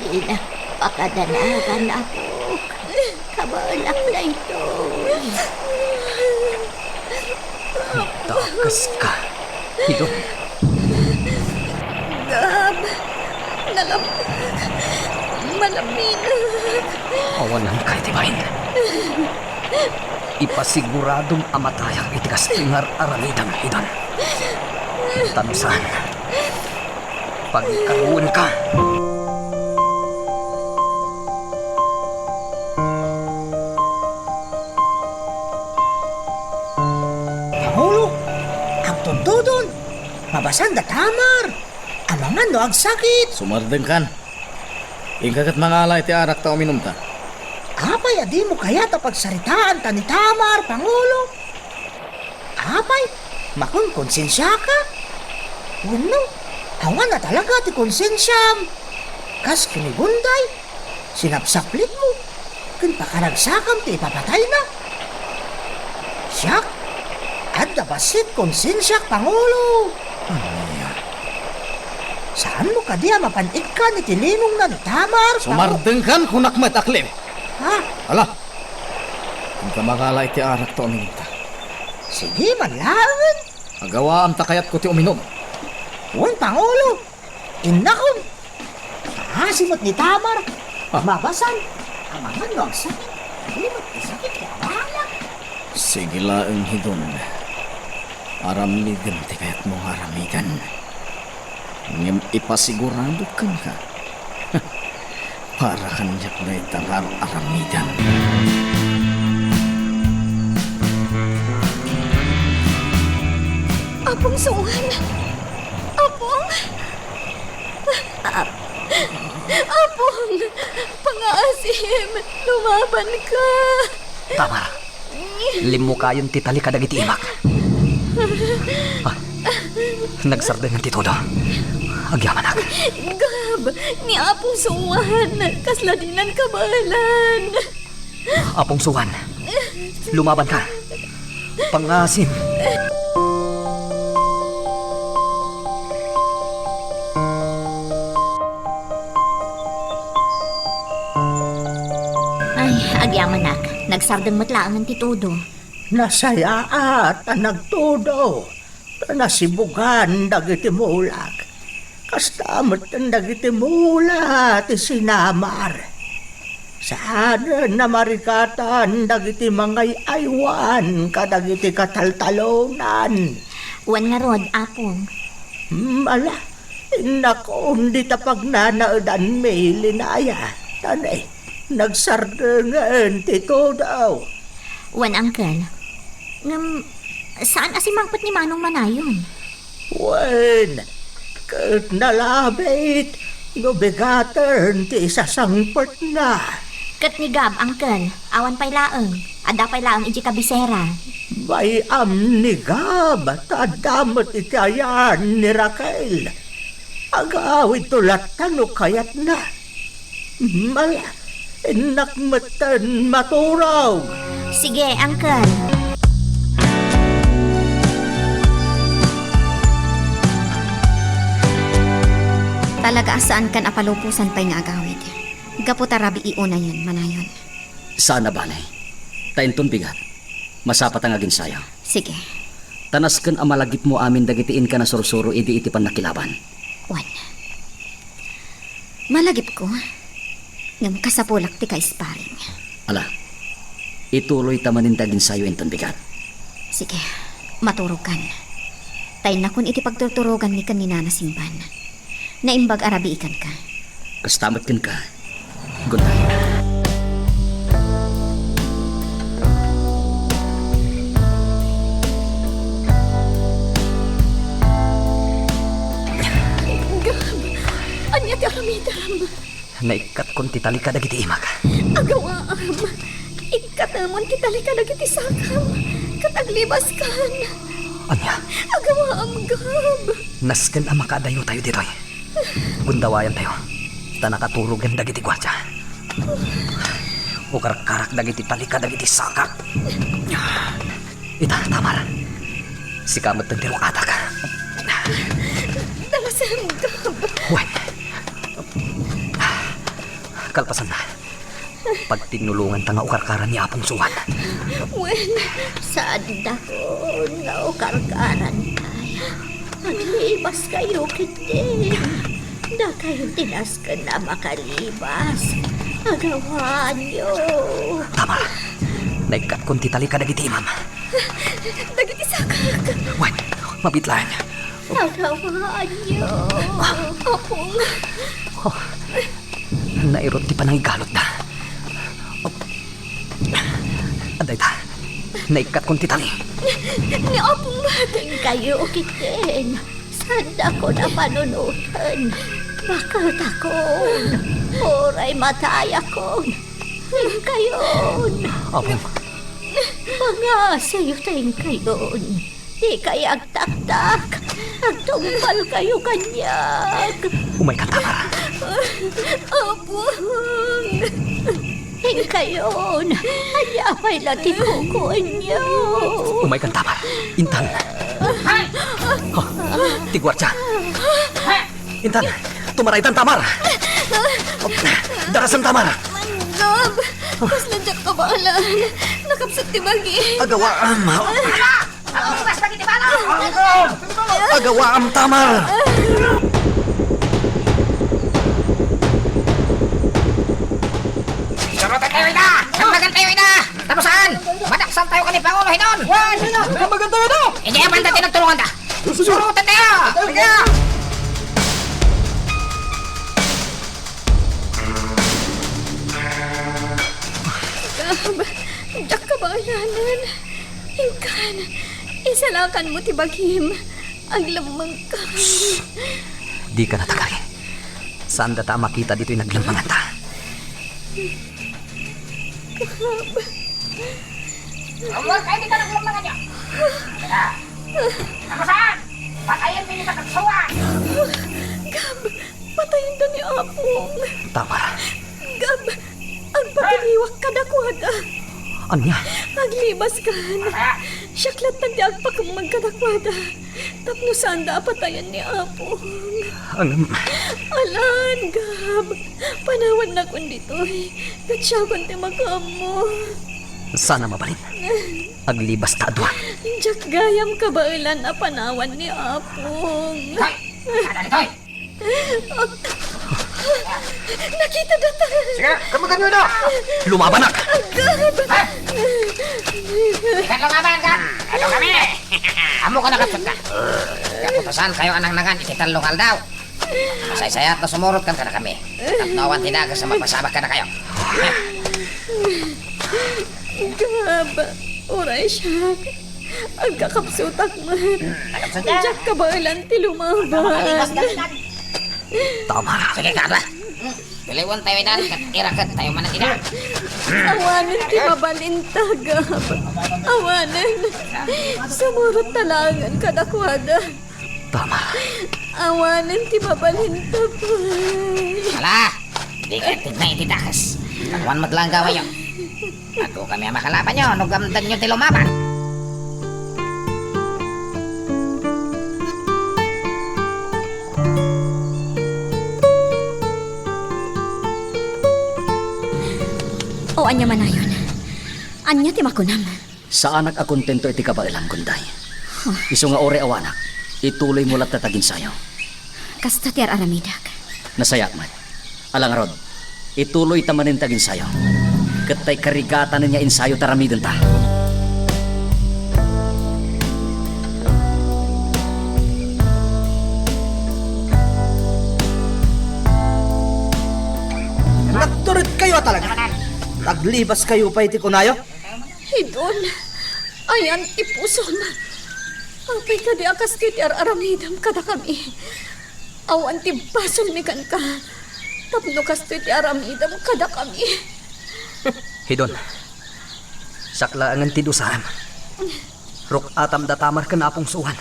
Dinak pakadanagan, Apok. Kabaelak daytoy. Dakeska, Hidon. Gab, nalabek, malaminak. Awanan kay ti bain. Ipasiguradom a matayak iti kastoy nga ar-aramidem, Hidon. Ta no saan, pagkaruenka. Pangulo, agtudtudon, mabasan da Tamar. Amangan no agsakit. Sumardengkan. Inka ket mangala iti arak ta uminumta. Apay a dimo kayat a pagsaritaanta ni Tamar, Pangulo? Apay, makonkonsensiaka? Wenno, awan a talaga ti konsensiam? Kas ken ni Gunday, sinapsaplitmo ken pakaragsakam ti ipapatayna. Siak, adda bassit konsensiak, Pangulo. Ania? Saanmo kadi a mapan ikkan iti linongna ni Tamar, Pangulo? Sumardengkan, kunak met, Aklim. Ha? Ala, inka mangala iti arak ta uminumta. Sige man laeng. Agawaam ta kayatko ti uminum. Wen, Pangulo. Innakon. Maasim met ni Tamar. Ah. Mabasan. Amangan no agsakit. Di met isakit ti awanak. Sige laeng, Hidon. Aramidem ti kayatmo nga aramiden. Ngem ipasiguradok kenka. Para kaniak dayta nga ar-aramidem. Apong Suan! Apong! Apong! Pangaasim! Lumabanka! Tamar! Limmukayon ti talika dagiti imak. Ah, nagsardengen ti todo. Agyamanak. Gab, ni Apong Suan, kasla dinan kabaelan. Apong Suan, lumabanka. Pangaasim. Ay, agyamanak, nagsardeng met laengen ti todo. Nasayaat a nagtudo, ta nasibugan dagiti mulak. Kasta met dagiti mula ti sinamar. Saanen a marikatan dagiti mangay-aywan kadagiti kataltalonan. Wen ngarud, Apong. Mala, innakon dita pagnanaedanmi, Linaya. Tane, nagsardengen ti tudaw. Wen, Uncle. Ngem, saan a simangpet ni Manong Manayon? Wen, ket nalabit no bigaten ti isasangpetna. Ket ni Gab, Uncle, awan pay laeng, adda pay laeng idiay kabisera. Bay-am ni Gab, ta adda met iti ayan ni Raquel. Agawidto latta no kayatna. Mala, innak metten maturog. Sige, Uncle. Talaga a saankan a paluposan pay nga agawid. Gapu ta rabii unayen, Manayon. Saan a bale. Ta inton bigat, masapata nga aginsayo. Sige. Ta nasken a malagipmo amin dagiti inka nasursuro idi iti pannakilaban. Wen. Malagipko. Ngem kasapulak ti kaisparing. Ala, ituloyta manen ti aginsayo inton bigat. Sige, maturogkan. Ta innakon iti pagturturoganmi ken ni Nana Simban. Naimbag a rabii kenka. Kasta met kenka, Gunday. Gab, ania ti aramidem? Naikkatkon ti talika dagiti imak. Agawaam. Ikkatemon ti talika dagiti sakam, ket aglibaskan. Ania? Agawaam, Gab. Nasken a makaadayotayo ditoy. Gundawayantayo, ta nakaturogen dagiti guardia. Ukarkarak dagiti talika dagiti sakak. Ita, Tamar. Sika met ti ruk-atak. Dalasan, Gab. Wen. Kalpasanna, pagtinnulonganta nga ukarkaran ni Apong Suan. Wen. Saandakon nga ukarkaran. Aglibas kayo ketdi. Dakayo ti nasken a makalibas. Agawaanyo. Tamar, naikkatkon ti talika dagiti imam. Dagiti sakak. Wen, mabitlaeng. Agawaanyo. Apong. Oh, nairut ti panangigalutda. Adda ita, naikkatkon ti tali. Ni Apong met. Kayo ketdin. Saandakon a panunoten. Maketakon. Uray matayakon. Inkayon. Apong. Pangasayo ta inkayon. Dikay agtaktak. Agtungpal kayo kaniak. Umaykan, Tamar. Apong. Inkayon, ania pay la ti kukuenyo? Umaykan, Tamar. Intan. Oh, ti guardia. Intan, tumaraydan, Tamar. Darasan, Tamar. Gab, kasla diak kabaelan. Nakapsut ti bagi. Agawaam. Agbukas dagiti bala! Agawaam, Tamar! Suroten tayo ida! Damnagan tayo ida! Tapno saan? Madaksan tayo ken ni Pangulo Hidon! Damnagan tayo ida! Idiay banda ti nagtulonganta! Suroten tayo! Tayo! Gab, diak kabaelanen. Inkan, isalakanmo ti bagim. Aglemmengkan. Shh! Dika natagari. Saandata a makita ditoy naglemmenganta. Gab. Umor kayo dita naglemmenganyo. Tapno saan? Patayenmi ni Takatsuan. Gab, patayenda ni Apong. Tamar. Gab, agpakiliwak kadakuada. Ania? Aglibaskan. Siak latta ti agpakemmeng kadakuada. Tapno saanda a patayen ni Apong. Ngem. Alan, Gab. Panawannakon ditoy. Ket siakon ti makaammo. Saan a mabalin. Aglibasta a dua. Diak gayam kabaelan a panawan ni Apong. Hoy! Ada ditoy! Nakita data. Sige, kamutan nyo na! Lumabanak! Agad! Ikaw lumaban ka! Ano kami? Amo ka nakapsut ka. Kaputosan kayo anang nangan iti tallo nga aldaw. Masaysayaat ta sumurot kan kadakami. Tapno awan ti dakes a mapasabak kadakayo. Gab, uray siak. Agkakapsutak met. Nakapsut ka? Diak kabaelan ti lumaban. Makalipas ka, Tan. Tama. Sige, Gab. Piliwen tayo idan, ket iraket tayo manen ida. Awanen ti mabalinta, Gab. Awanen. Sumurot ta laengen kadakuada. Tama. Awanen ti mabalinta pay. Ala, di ka tigna iti dakes. Awan met laeng gawayo. Agko kami a makalabanyo no gamdanyo ti lumaban. O, ania manayon? Ania ti makunam? Saanak a kontento iti kabaelam, Gunday. Huh. Isu nga uray awanak, ituloymo latta ti aginsayo. Kasta ti ar-aramidek. Nasayaat met. Ala ngarud, ituloyta manen ti aginsayo. Ket tay karigatanen nga insayo ti aramidenta. Nagturedkayo a talaga. Naglibaskayo pay ti kunayo? Hidon, ayan ti pusom. Apay kadi a kastoy ti ar-aramidem kadakami? Awan ti basolmi kenka tapno kastoy ti aramidem kadakami. Hidon, siak laengen ti dusaem. Ruk-atam da Tamar ken Apong Suan.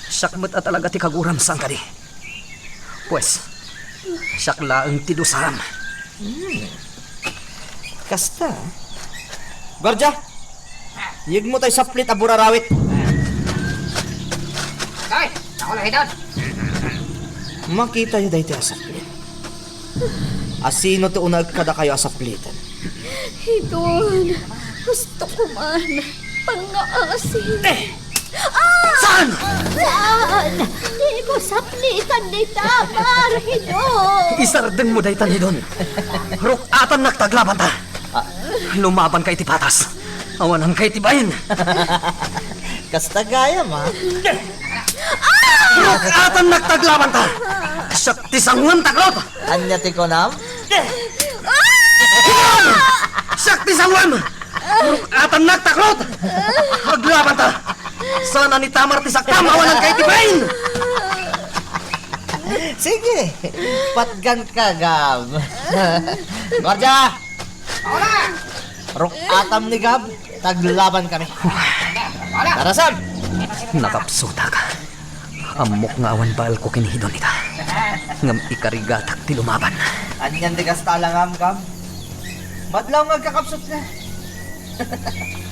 Siak met a talaga ti kaguram, saan kadi? Pues, siak laeng ti dusaem. Hmm. Kasta. Guardia! Yegmo tay saplit a burarawit. Ay, ako lang itan. Makitayo daytoy a saplit. Asino ti unaek kadakayo a sapliten? Idon, gusto ko man pangngaasin. Eh! Ah! Saan? Saan? Di ko saplitan ni Tamar, Idon. Isardengmo daytan, Idon. Ruk-atannak ta aglabanta. Ah. Lumabanka iti patas. Awananka iti bain. Kasta gayam, a. Ruk-atannak ta aglabanta. Siak ti sangoem, takrot. Ania ti kunam? Siak ti sangoem. Ruk-atannak, takrot. Aglabanta. Saan a ni Tamar ti saktam, awananka iti bain. Sige, patganka, Gab. Guardia! Ruk-atam ni Gab, taglaban kami. Tara, Sam! Nakapsutak. Ammok nga awan baelko ken Idon ita. Ngem ikarigatak ti lumaban. Anian ti kasta a langam, Gab? Madlaw nga agkakapsut nga.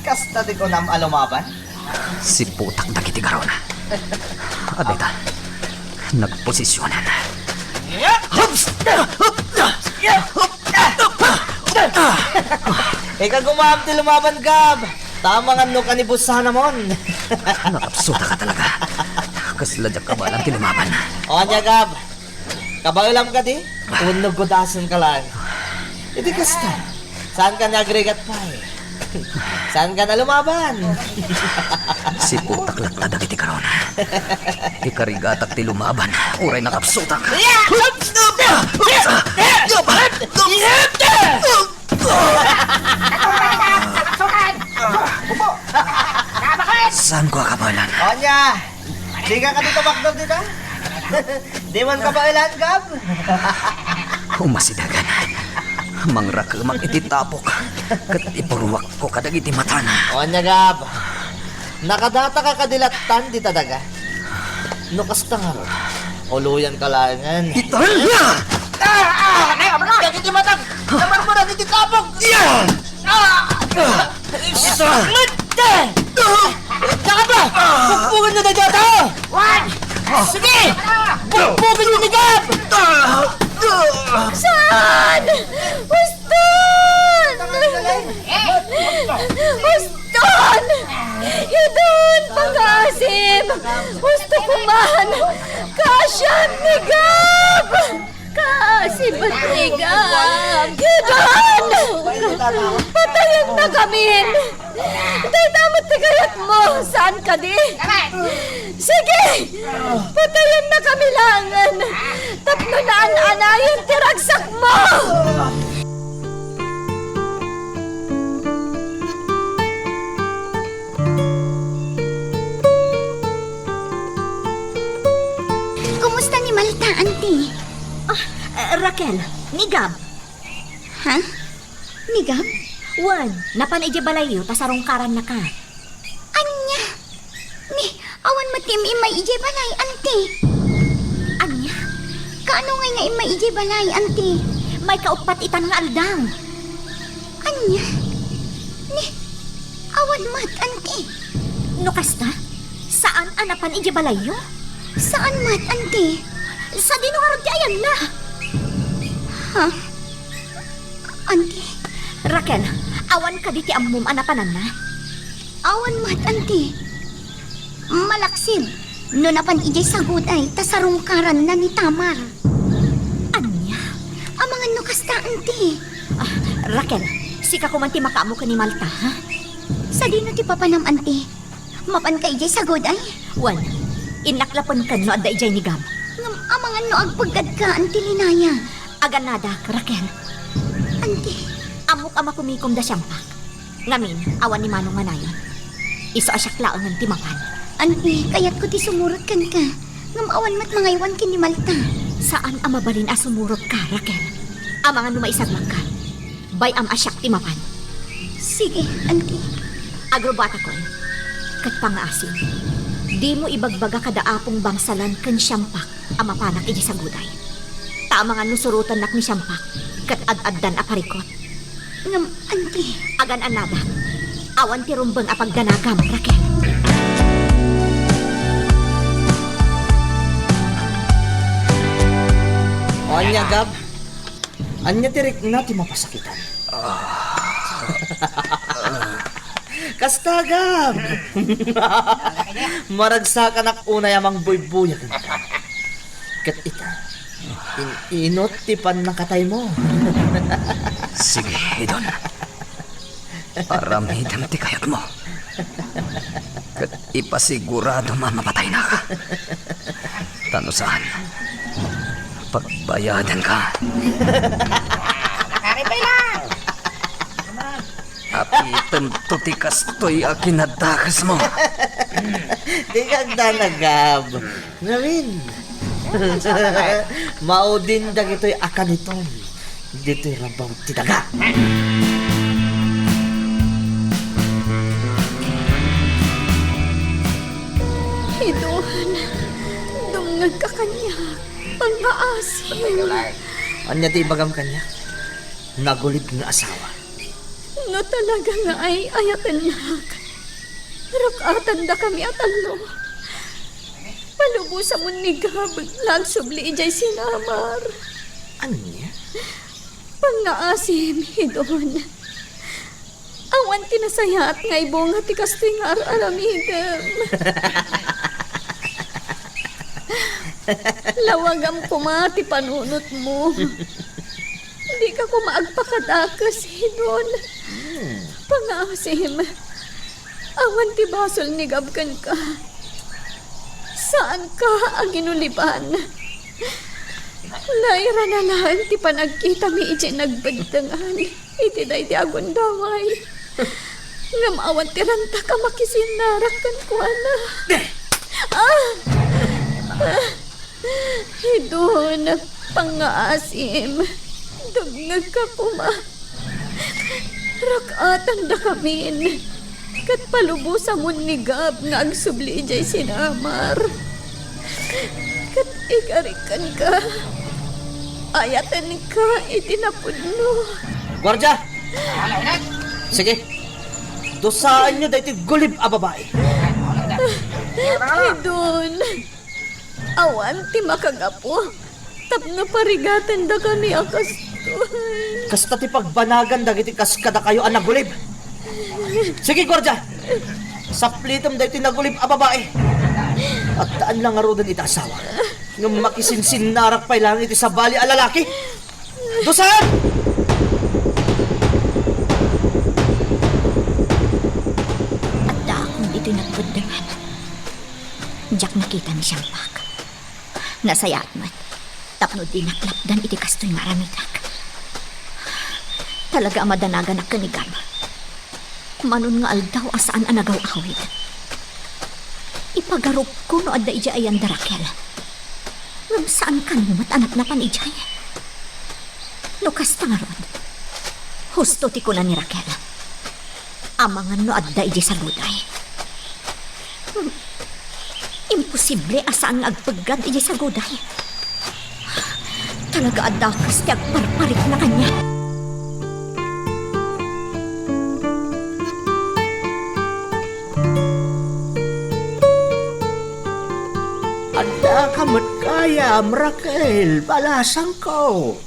Kasta ti kunam a lumaban? Siputak dagiti garona. Adda ita. Nagposisionan. Hups! Ikagumaam ti lumaban, Gab. Ta amangan no kanibusanamon. Nakapsutaka talaga. Kasla diak kabaelan ti lumaban. O, ania, Gab? Kabaelam kadi? Wenno gudasenka laeng? Iti kasta, saanka nga agrigat pay? Saanka nga lumaban? Siputak latta dagiti garona. Ikarigatak ti lumaban, uray nakapsutak. Saanko a kabaelan? Ania, dika kadi tumakder dita? Di man kabaelan, Gab? Umasidagan. Mangrakemak iti tapok ket ipuruakko kadagiti matana. O ania, Gab? Nakadataka kadi lattan dita daga? No kasta ngarud, uloyanka laengen. Italia! Ah! Ah! Nay, abra! Dagiti matag! Namarmura dagiti tapok! Yeah! Ah! Isa! Mate! Dakata! Bukbugen na dagiti tao! Wan! Sige! Bukbugen na ni Gab! Saan? Huston! Huston! Idon, pangngaasim! Husto ko man! Kaasian ni Gab! Kaasian ni Gab! Idon! Patayen na kamin! Dayta met ti kayatmo, saan kadi? Sige! Patayen na kami laengen tapno naan-anayen ti ragsakmo! Kumusta ni Malta, Auntie? Ah, eh, Raquel, ni Gab. Ha? Ni Gab? Wen, napan idiay balayyo ta sarungkaranna ka. Ania? Ni, awan met ti im-immay idiay balay, Auntie. Ania? Kaano ngay nga immay idiay balay, Auntie? Maikauppat itan nga aldaw. Ania? Ni, awan met, Auntie. No kasta, saan a napan idiay balayyo? Saan met, Auntie? Sadino ngarud ti ayanna? Ha? Auntie. Raquel, awan kadi ti ammom a napananna? Awan met, Auntie. Malaksid no napan idiay saguday ta sarungkaranna ni Tamar. Ania? Amangan no kasta, Auntie. Ah, Raquel, sika koman ti makaammo ken ni Malta, ha? Sadino ti papanam, Auntie? Mapanka idiay saguday? Wen, innak lapenken no adda idiay ni Gab. Ngem amangan no agpeggadka, Auntie Linaya. Agannadak, Raquel. Auntie. Ammok a makumikom da Siampak. Ngamin, awan ni Manong nga nayon. Isu a siak laengen ti mapan. Auntie, kayatko ti sumurot kenka. Ngem awan met mangaywan ken ni Malta. Saan a mabalin a sumurot ka, Raquel. Amangan no maisagmakka. Bay-am a siak ti mapan. Sige, Auntie. Agrubatakon. Ket pangngaasim, dimo ibagbaga kada Apong Bangsalan ken Siampak a mapanak idiay saguday. Ta amangan no surotennak ni Siampak, Ket ad-addan a parikut. Ngem anti? Agan-annadak. Awan ti rumbeng a pagdanagam, Raquel. O, ania, Gab? Ania ti rikna ti mapasakitan? Kasta, Gab! Maragsakanak unay a mangbuybuyag kenka. Ket ita, in-inot ti pannakataymo. Sige, Idon. Aramidem ti kayatmo. Ket ipasiguradom a mapataynaka. Ta no saan, pagbayadanka. Nakaripay lang! Apitemto ti kastoy a kinadakesmo. Di kagdanagam. Ngamin. Maudin dagitoy a kanitom. Ditoy rabaw ti daga. Idon, dumngegka kaniak. Pangngaasim. Ania ti ibagam kaniak? Nagulib nga asawa. No talaga nga ay-ayatennak, rak-atandakami a tallo. Palubosamon ni Gab nga agsubli idiay sinamar. Ania? Pangngaasim, Idon. Awan ti nasayaat nga ibunga ti kastoy nga ar-aramidem. Lawagam koma ti panunotmo. Dika koma agpakadakes, Idon. Hmm. Pangngaasim, awan ti basol ni Gab kenka. Saanka a ginuliban. Nairana laeng ti panagkitami idiay nagbeddengan iti daydi a gundaway. Ngem awan ti rantak a makisinnarak kenkuana. Ah! Ah! Idon, pangngaasim. Dumngegka koma. Rak-atandakamin. Ket palubosamon ni Gab nga agsubli idiay sinamar. Ket ikarikkanka. Ayatenka iti napudno. Guardia! Sige. Dusaenyo daytoy gulib a babai. Idon. Awan ti makagapu tapno parigatendakami a kastoy. Kasta ti pagbanagan dagiti kas kadakayo a nagulib. Sige, guardia. Saplitem daytoy nagulib a babai. Addaan la ngaruden iti asawa. Ngem makisinsinnarak pay laeng iti sabali a lalaki. Dusaem! Addaakon ditoy nagbeddengan. Diak nakita ni Siampak. Nasayaat met tapno dinak lapdan iti kastoy nga aramidek. Talaga a madanaganak ken ni Gab. Manon nga aldaw a saan a nagaw-awid. Ipagarupko no adda idiay ayan da Raquel. Ngem saan kano met a napnapan idiay. No kasta ngarud, husto ti kuna ni Raquel. Amangan no adda idiay saguday. Imposible a saan nga agpeggad idiay saguday. Talaga a dakes ti agparparikna kaniak. Addaka met gayam, Raquel, balasangko.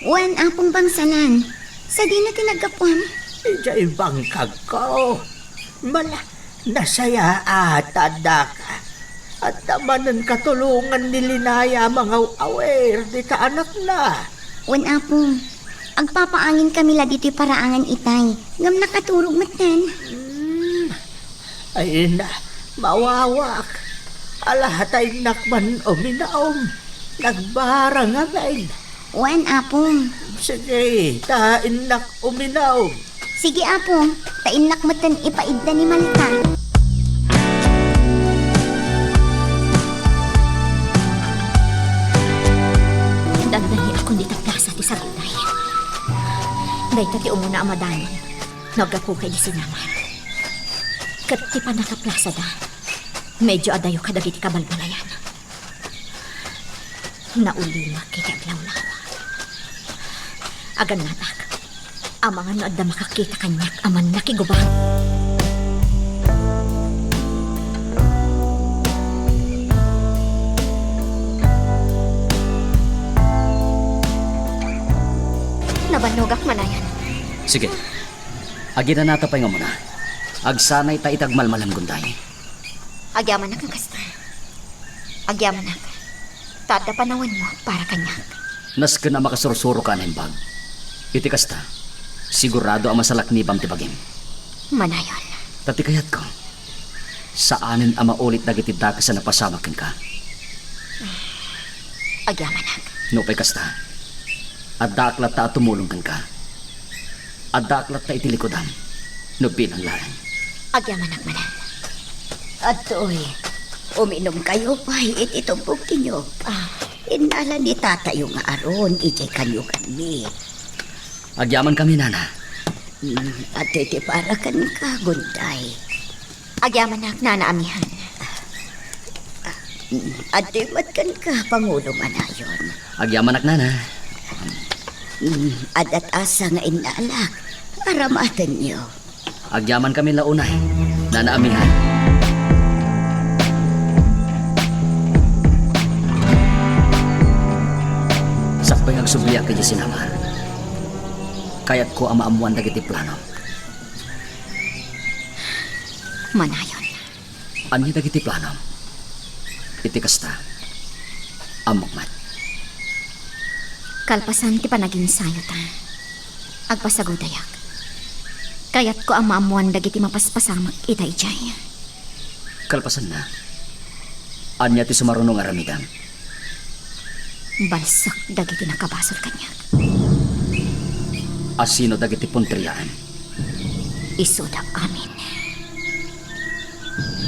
Wen, Apong Bangsalan. Sadino ti naggapuam? Idiay bangkagko. Mala, nasayaat ta addaka. Adda manen katulongan ni Linaya a mangaw-awir dita anakna. Wen, Apong. Agpapaanginkami la ditoy paraangan itay. Ngem nakaturog metten. Hmm. Ay na, mawawak. Ala, ta innak man uminaom. Nagbara ngamin. Wen, Apong. Sige, ta innak uminaom. Sige, Apong. Ta innak metten ipaidda ni Malta. Dandaniakon dita plasa ti saguday. Dayta ti umuna a madanon. Naggapu kay di sinamar. Ket ti pannakaplasada, medyo adayo kadagiti kabalbalayan. Naulimak iti aglawlawa. Agannadak. Amangan no adda makakita kaniak a mannakigubang. Nabannogak, Manayon. Sige. Aginanata pay nga umuna. Agsanay ta iti agmalmalem, Gunday. Agyamanak nga kasta. Agyamanak. Ta adda panawanmo para kaniak. Nasken a makasursuroka a naimbag. Iti kasta, sigurado a masalaknibam ti bagim. Manayon. Ta ti kayatko, saanen a maulit dagiti dakes a napasamak kenka. Agyamanak. Nupay kasta, addaak latta a tumulong kenka. Addaak latta iti likudam, no bilang laeng. Agyamanak manen. Adtoy, uminumkayo pay iti tubbog ti niyog. Ah. Innala ni tatayo nga Aaron idiay kanyoganmi. Agyamankami, nana. Mm, adtoy ti para kenka, Gunday. Agyamanak, nana, amihan. Adtoy met kenka, Pangulo Manayon. Agyamanak, nana. Mm, adda tasa nga innalak. Aramatenyo. Agyamankami la unay, nana, amihan. Sakbay nga agsubliak idiay sinamar, kayatko a maammoan dagiti planom. Manayon. Ania dagiti planom? Iti kasta, ammok met. Kalpasan ti panaginsayota, agpasagudayak. Kayatko a maammoan dagiti mapaspasamak ita idiay. Kalpasanna, ania ti sumaruno nga aramidem? Balsak dagiti nakabasol kaniak. Asino dagiti puntriaem? Isuda amin.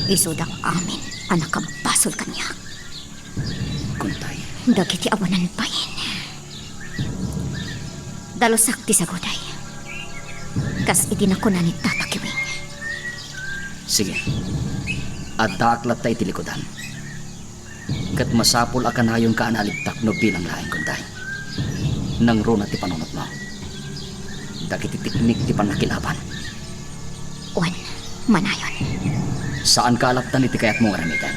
Isuda amin a nakabasol kaniak. Kuntay. Dagiti awanan bain. Dalusak ti saguday. Kas iti nakuna ni Tata Kiwing. Sige. Addaak latta iti likudam. Ket masapul a kanayonka a naalibtak no bilang laeng, Kuntay. Nangruna ti panunotmo. Dagiti teknik ti pannakilaban. Wen, manayon. Saanka a lapdan iti kayatmo nga aramiden.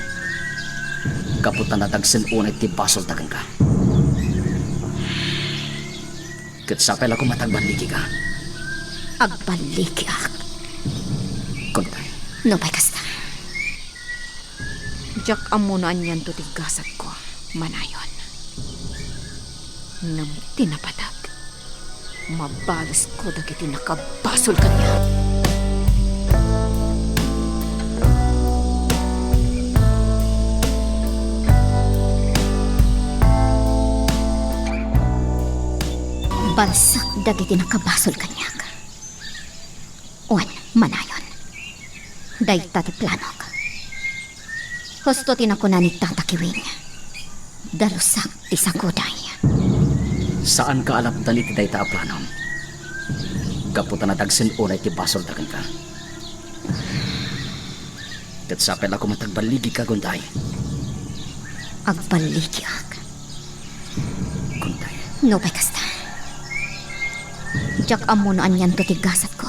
Gapu ta nadagsen unay ti basolta kenka. Ket sapay la koma ta agballigika. Agballigiak? Kuntay. Nupay kasta. Diak ammo no anianto ti gasatko, manayon. Ngem ti napateg, mabalesko dagiti nakabasol kaniak. Balsak dagiti nakabasol kaniak. Wen, manayon. Dayta ti planok. Husto ti nakuna ni Tata Kiwing. Dalusak ti saguday. Saanka a lapdan iti dayta a planom. Gapu ta nadagsen unay ti basolta kenka. Ket sapay la koma ta agballigika, Kuntay. Agballigiak? Kuntay. Nupay kasta, diak ammo no anianto ti gasatko.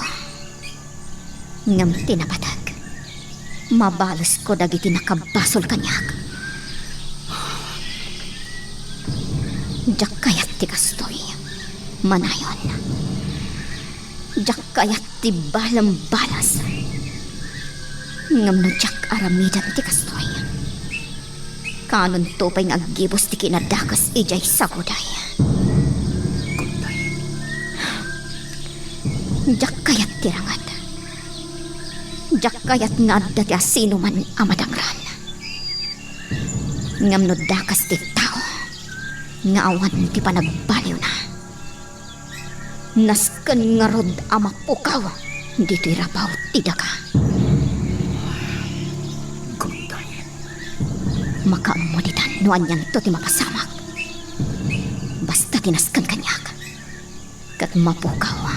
Ngem ti napateg, mabalesko dagiti nakabasol kaniak. Diak kayat ti kastoy, manayon. Diak kayat ti balembales. Ngem no diak aramiden ti kastoy, kaanonto pay nga aggibus ti kinadakes idiay saguday. Kuntay. Diak kayat ti ranget. Diak kayat nga adda ti asinoman a madangran. Ngem no dakes ti tao nga awan ti panagbaliwna, nasken ngarud a mapukaw ditoy rabaw ti daga. Kuntay. Makaammo ditan no anianto ti mapasamak. Basta ti nasken kaniak. Ket mapukaw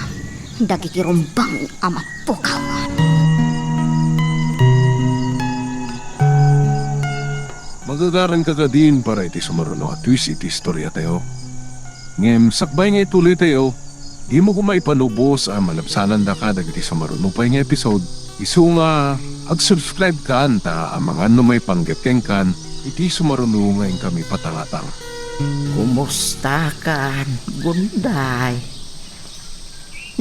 dagiti rumbeng a mapukaw. Magagaranka kadin para iti sumaruno a twist iti istoriatayo. Ngem sakbay nga ituloytayo, Dimo koma ipanubos a malabsanandaka dagiti sumaruno pay nga episode, isu nga ag-subscribe kan ta amangan no maipanggep kenkan iti sumaruno nga inkami patangatang. Kumustakan, Gunday?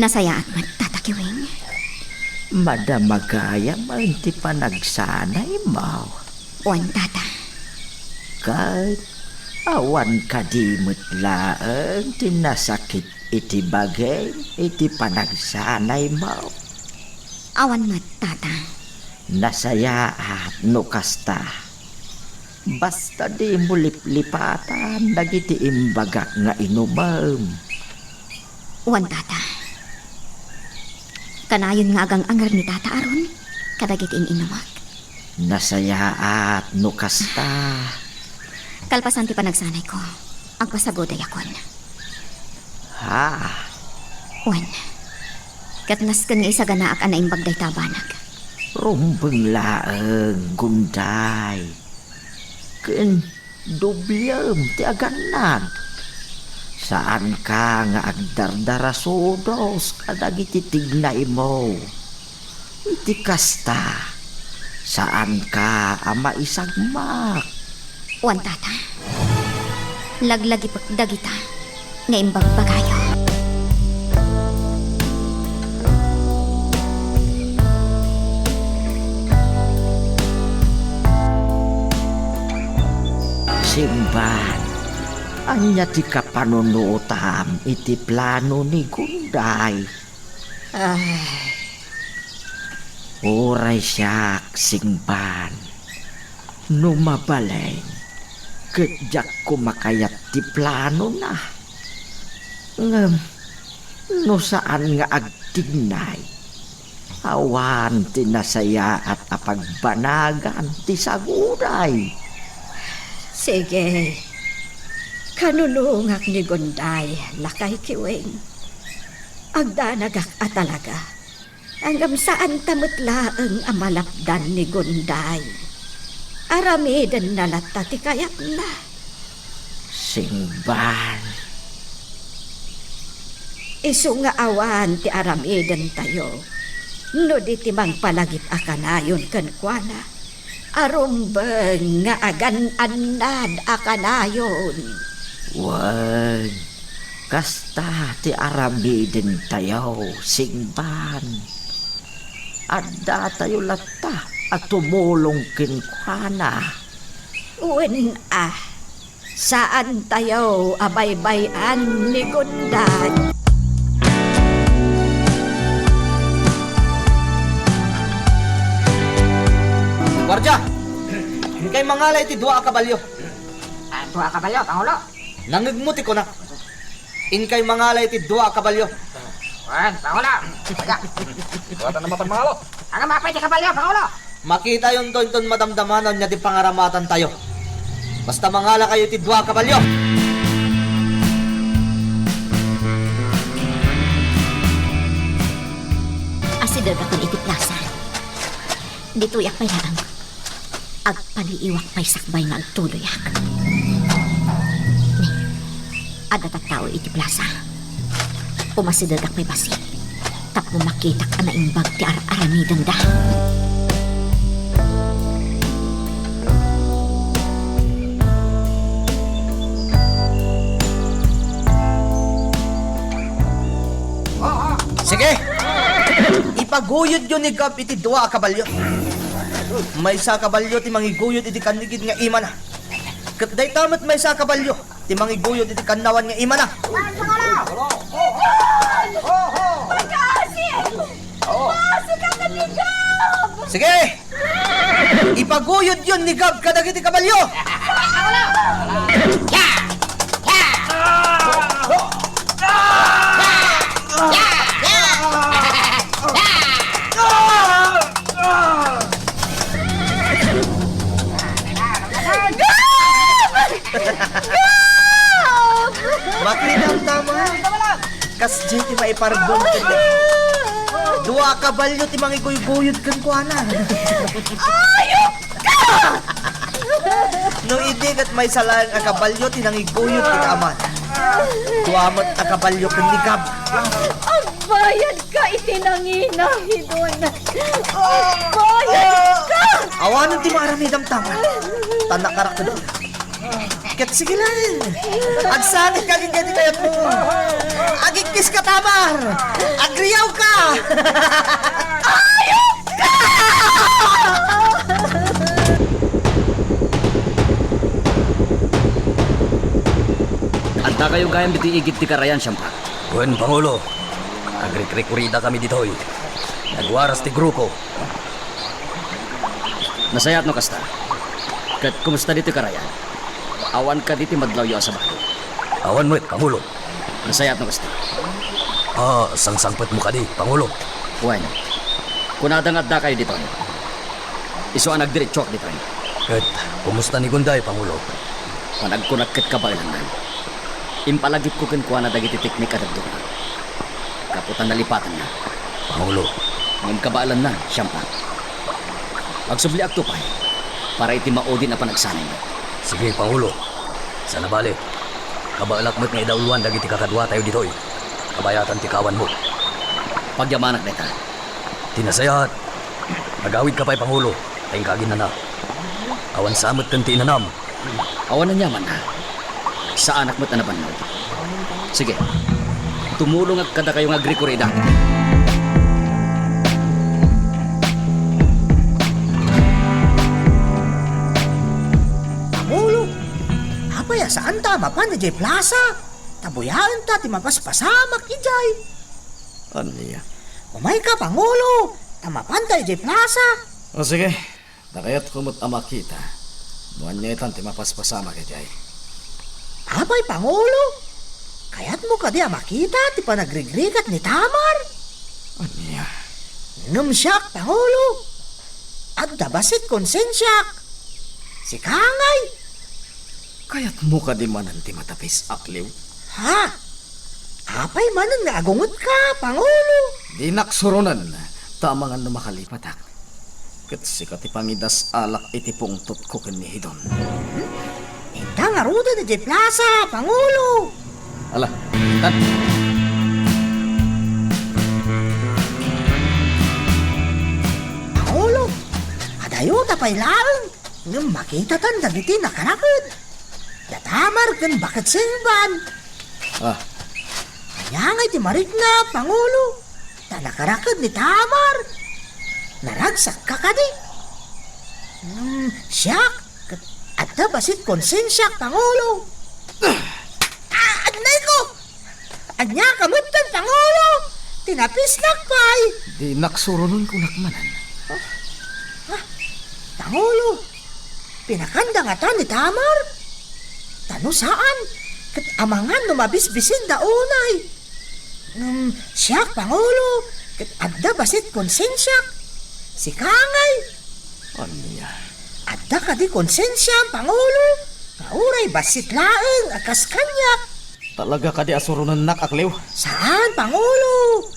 Nasayaat met, Tata Kiwing. Madama gayam ti panagsanaymo. Wen, Tata. Ket awan kadi met laeng ti nasakit iti bagim iti panagsanaymo? Awan met, Tata. Nasayaat no kasta. Basta dimo liplipatan dagiti imbagak nga inumem. Wen, Tata. Kanayon nga agang-anger ni Tata Aaron kadagiti in-inumek. Nasayaat no kasta. Kalpasan ti panagsanayko, agpasagudayakon. Ha? Wen, ket nasken nga isaganaak a naimbag dayta a banag. Rumbeng laeng, Gunday. Ken dobliem ti agannad. Saanka nga agdardarasudos kadagiti tignaymo. Iti kasta, saanka a maisagmak. Wen, Tata. Laglagipek dagita nga imbagbagayo. Singban, ania ti kapanunotam iti plano ni Gunday? Ay. Uray siak, Singban. No mabalin, ket diak koma kayat ti planona. Ngem, no saan nga agtignay, awan ti nasayaat a pagbanagan ti saguday. Sige, kanunongak ni Gunday, lakay Kiwing. Agdanagak a talaga. Ngem saanta met laeng a malapdan ni Gunday. Aramidenna latta ti kayatna. Singban. Isu nga awan ti aramidentayo no di ti mangpalagip a kanayon kenkuana. Arumbeng nga agan-annad a kanayon. Wen, kasta ti aramidentayo, Singban. Addatayo latta a tumulong kenkuana. Wen a, saantayo a baybay-an ni Gunday. Guardia! Inkay mangala iti dua a kabalio. Ah, dua a kabalio, Pangulo? Nangngegmo ti kunak. Inkay mangala iti dua a kabalio. Wen, Pangulo. Aga. Dua ta na mapan mangalo. Aga, mapay ti kabalio, Pangulo. Makitayonto inton madamdama no ania ti pangaramatantayo. Basta mangalakayo iti dua a kabalio. Asidegakon iti plasa. Ditoyak pay laeng. Agpaliiwak pay sakbay nga agtuloyak. Ni, adda tattao iti plasa. Umasidegak pay bassit tapno makitak a naimbag ti ar-aramidenda. Sige! Ipaguyodyo ni Gab iti dua a kabalio. Maysa a kabalio ti mangiguyod iti kannigid nga imana. Ket dayta met maysa a kabalio ti mangiguyod iti kannawan nga imana. Pagkasi! Pagkasi ka, Gab! Sige! Ipaguyodyo ni Gab kadagiti kabalio. Makidamdama. Kasdiay ti maipardon kenka. Dua a kabalio ti mangiguyguyod kenkuana. Ayupka! No idi ket maysa laeng a kabalio ti nangiguyod ken aman, dua met a kabalio ken ni Gab. Agbayad ka iti nangina, Hidon. Agbayad ka! Awanen ti maaramidam, Tamar. Ta nakarakedak. Ket sige lang. Agsanit ka ken daydi kayatmo. Agikis ka, Tamar. Agriaw ka. Ayok ka! Adda kayo gayam iti igid ti karayan, Siampak? Wen, Pangulo. Agrikrikurida kami ditoy. Nagwaras ti gruko. Nasayaat no kasta. Ket kumusta ditoy karayan? Awan kadi ti madlawyo a sabali? Awan met, Pangulo. Nasayaat no kasta. Ah, sangsangpetmo kadi, Pangulo? Wen, kunada nga adda kayo ditoy. Isu a nagdiretsuak ditoy. Ket kumusta ni Gunday, Pangulo? Panagkunak ket kabaelannan. Impalagipko kenkuana dagiti teknik a dadduma. Gapu ta nalipatanna. Pangulo. Ngem kabaelanna, Siampak. Agsubliakto pay para iti maudin a panagsanayna. Sige, Pangulo. Sana bale, kabaelak met nga idauloan dagiti kakaduatayo ditoy. Kabayatan ti kawanmo. Pagyamanak dayta. Ti nasayaat, agawidka pay, Pangulo, ta inka aginana. Awan sa metten ti inanam. Awan aniamanna. Saanak met a nabannog. Sige, tumulongak kadakayo nga agrikuridak. Pangulo, apay a saanta a mapan idiay plasa? Ta buyaenta ti mapaspasamak idiay. Ania? Umayka, Pangulo, ta mapanta idiay plasa. O, sige. Ta kayatko met a makita no ania itan ti mapaspasamak idiay. Apay, Pangulo? Kayatmo kadi a makita ti panagrigrigat ni Tamar? Ania? Ngem siak, Pangulo, adda bassit konsensiak. Sika ngay? Kayatmo kadi manen ti matapis, Akliw? Ha? Apay manen nga agungetka, Pangulo? Dinak suronen, ta amangan no makalipatak. Ket sika ti pangidas-alak iti pungtotko ken ni Hidon. Hmm? Inta ngaruden idiay plasa, Pangulo! Ala, intan. Pangulo, adayota pay laeng. Ngem makitatan dagiti nakaraked. Da Tamar ken Baket Singban. Ah. Ania ngay ti marikna, Pangulo? Ta nakaraked ni Tamar. Naragsakka kadi? Hmm, siak, ket adda bassit konsensiak, Pangulo. Ah, agnayko! Ania ka metten, Pangulo? Tinapisnak pay. Dinak suronen, kunak manen. Ah, ah, Pangulo, pinakanda ngata ni Tamar? Ta no saan, ket amangan no mabisbisinda unay. Ngem siak, Pangulo, ket adda bassit konsensiak. Sika ngay? Ania? Adda kadi konsensiam, Pangulo, nga uray bassit laeng a kas kaniak? Talaga kadi a suronennak, Akliw? Saan, Pangulo.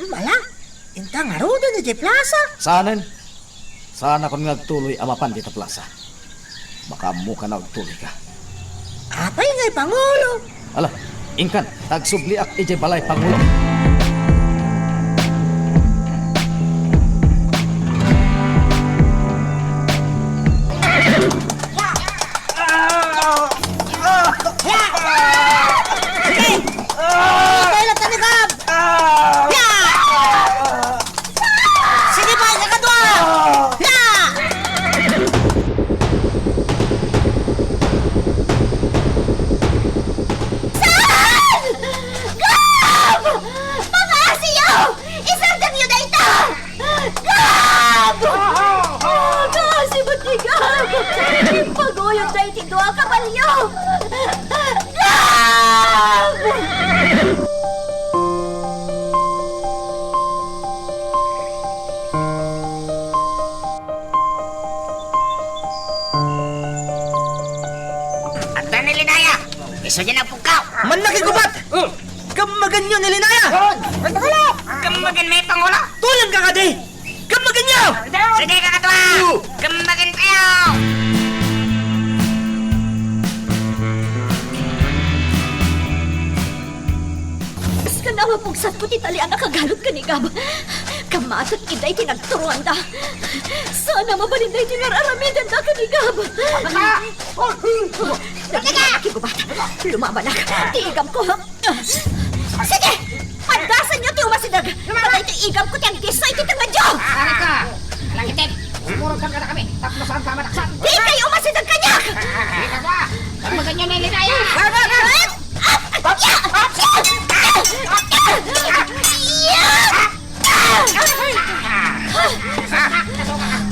Hmm, ala, inta ngaruden idiay plasa. Saanen? Saanakon nga agtuloy a mapan dita plasa. Makaammoka no agtuloyka. Apay ngay, Pangulo? Ala, inkan, ta agsubliak idiay balay, Pangulo. Sige pa, ikakadua! Na! Saan? Gab! Mga asiyo! Isardengyo dayta! Gab! Kaasi met ni Gab! Impaguyod daydi dua a kabalio! Gab! Adda ni Linaya! Isu diay nagpukkaw! Mannakigubat! Gammagenyo ni Linaya! Gammagen met, Pangulo! Tulang ka kadi! Gammagenyo! Sige, kakadua! Gammagen tayo! Kas ka na Papugsatko ti talian a kagalud ken ni Gab. Kammaton ida iti nagturoanda. Saan a mabalin daytoy nga ar-aramidenda ken ni Gab. Dagiti nakigubat. Lumabanak. Ti igamko. Sige! Paddasanyo ti umasideg! Dagiti igamko ti agdisso iti tengngedyo! Areka! Alakitek! Sumurot ka kadakami tapno saan ka madaksan! Dikay umasideg kaniak! Dika ba? Maganyan na linaya!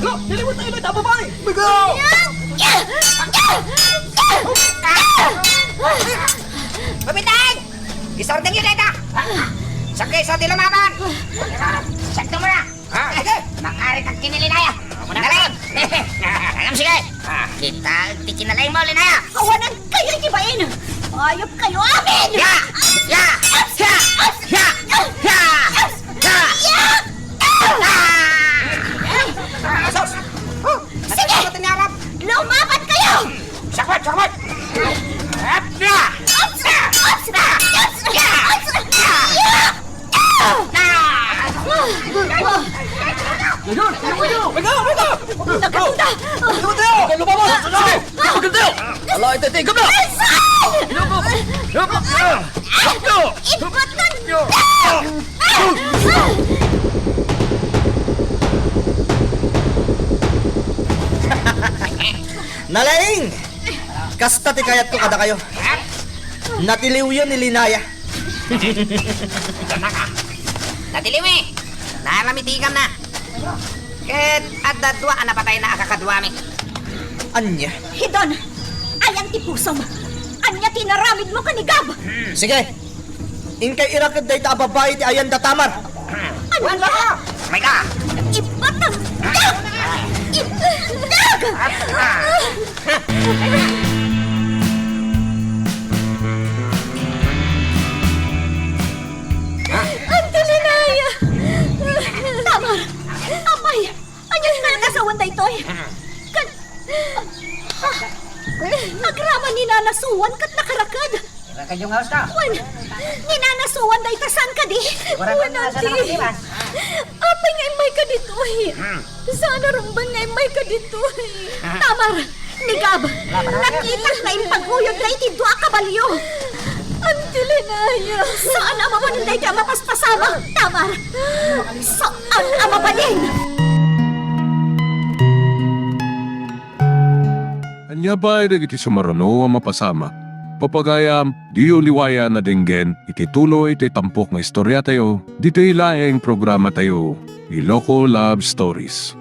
Lo, dili mo tayo na babae! Bigo! Kapitang! Isardengyo dayta! Sakay sa ti lumaban! Sakto mo na! Ah, sige! Makari kag kinilinaya! Dali! Alam, sige! Ah, kita ti kinalaing mo, Linaya! Awanan kayo iti bain! Ayop kayo amin! Ya! Ya! Ya! Ya! Ya! Ya! Ah! Asos! Oh! Sige! Ano tiniarap? Lumaban kayo! Sakot! Sakot! Hap na! Ops! Ops! Ops! Ya! Ya! Bigo! Bigo! Bigo! Nagkanta! Bigo! Lumabas! Sige! Bigo! Ala, ito, ito, igam na! Bigo! Bigo! Bigo! Nalaing! Kasta ti kayatko kadakayo. Natiliwyo ni Linaya. Natiliw, eh. Naaram iti igamna. Ket adda dua a napatayna a kakaduami. Ania? Hidon, ayan ti pusom. Ania ti inaramidmo ken ni Gab? Sige. Inkay iraked dayta a babai ti ayan da Tamar. Ania? Mayka? Ibatang dag! Ibatang dag! Auntie Linaya! Tamar! Apay! Ania ti nakasawan daytoy? Kan... Agraman ni Nana Suan ket nakaraked. Ira kayo nga usta. Wen, ni Nana Suan dayta saan kadi? Wen, auntie. Apay nga immayka ditoy? Hmm. Saan a rumben nga immayka ditoy? Tamar, ni Gab, nakitak nga impaguyodda iti dua a kabalio. Auntie Linaya. Saan a mabalin dayta a mapaspasamak, Tamar. Saan a mabalin. Ania pay dagiti sumaruno a mapasamak? Papagayam, diyo liwayan a denggen iti tuloy ti tampok nga istoriatayo, ditoy laeng programatayo, Iloko Love Stories.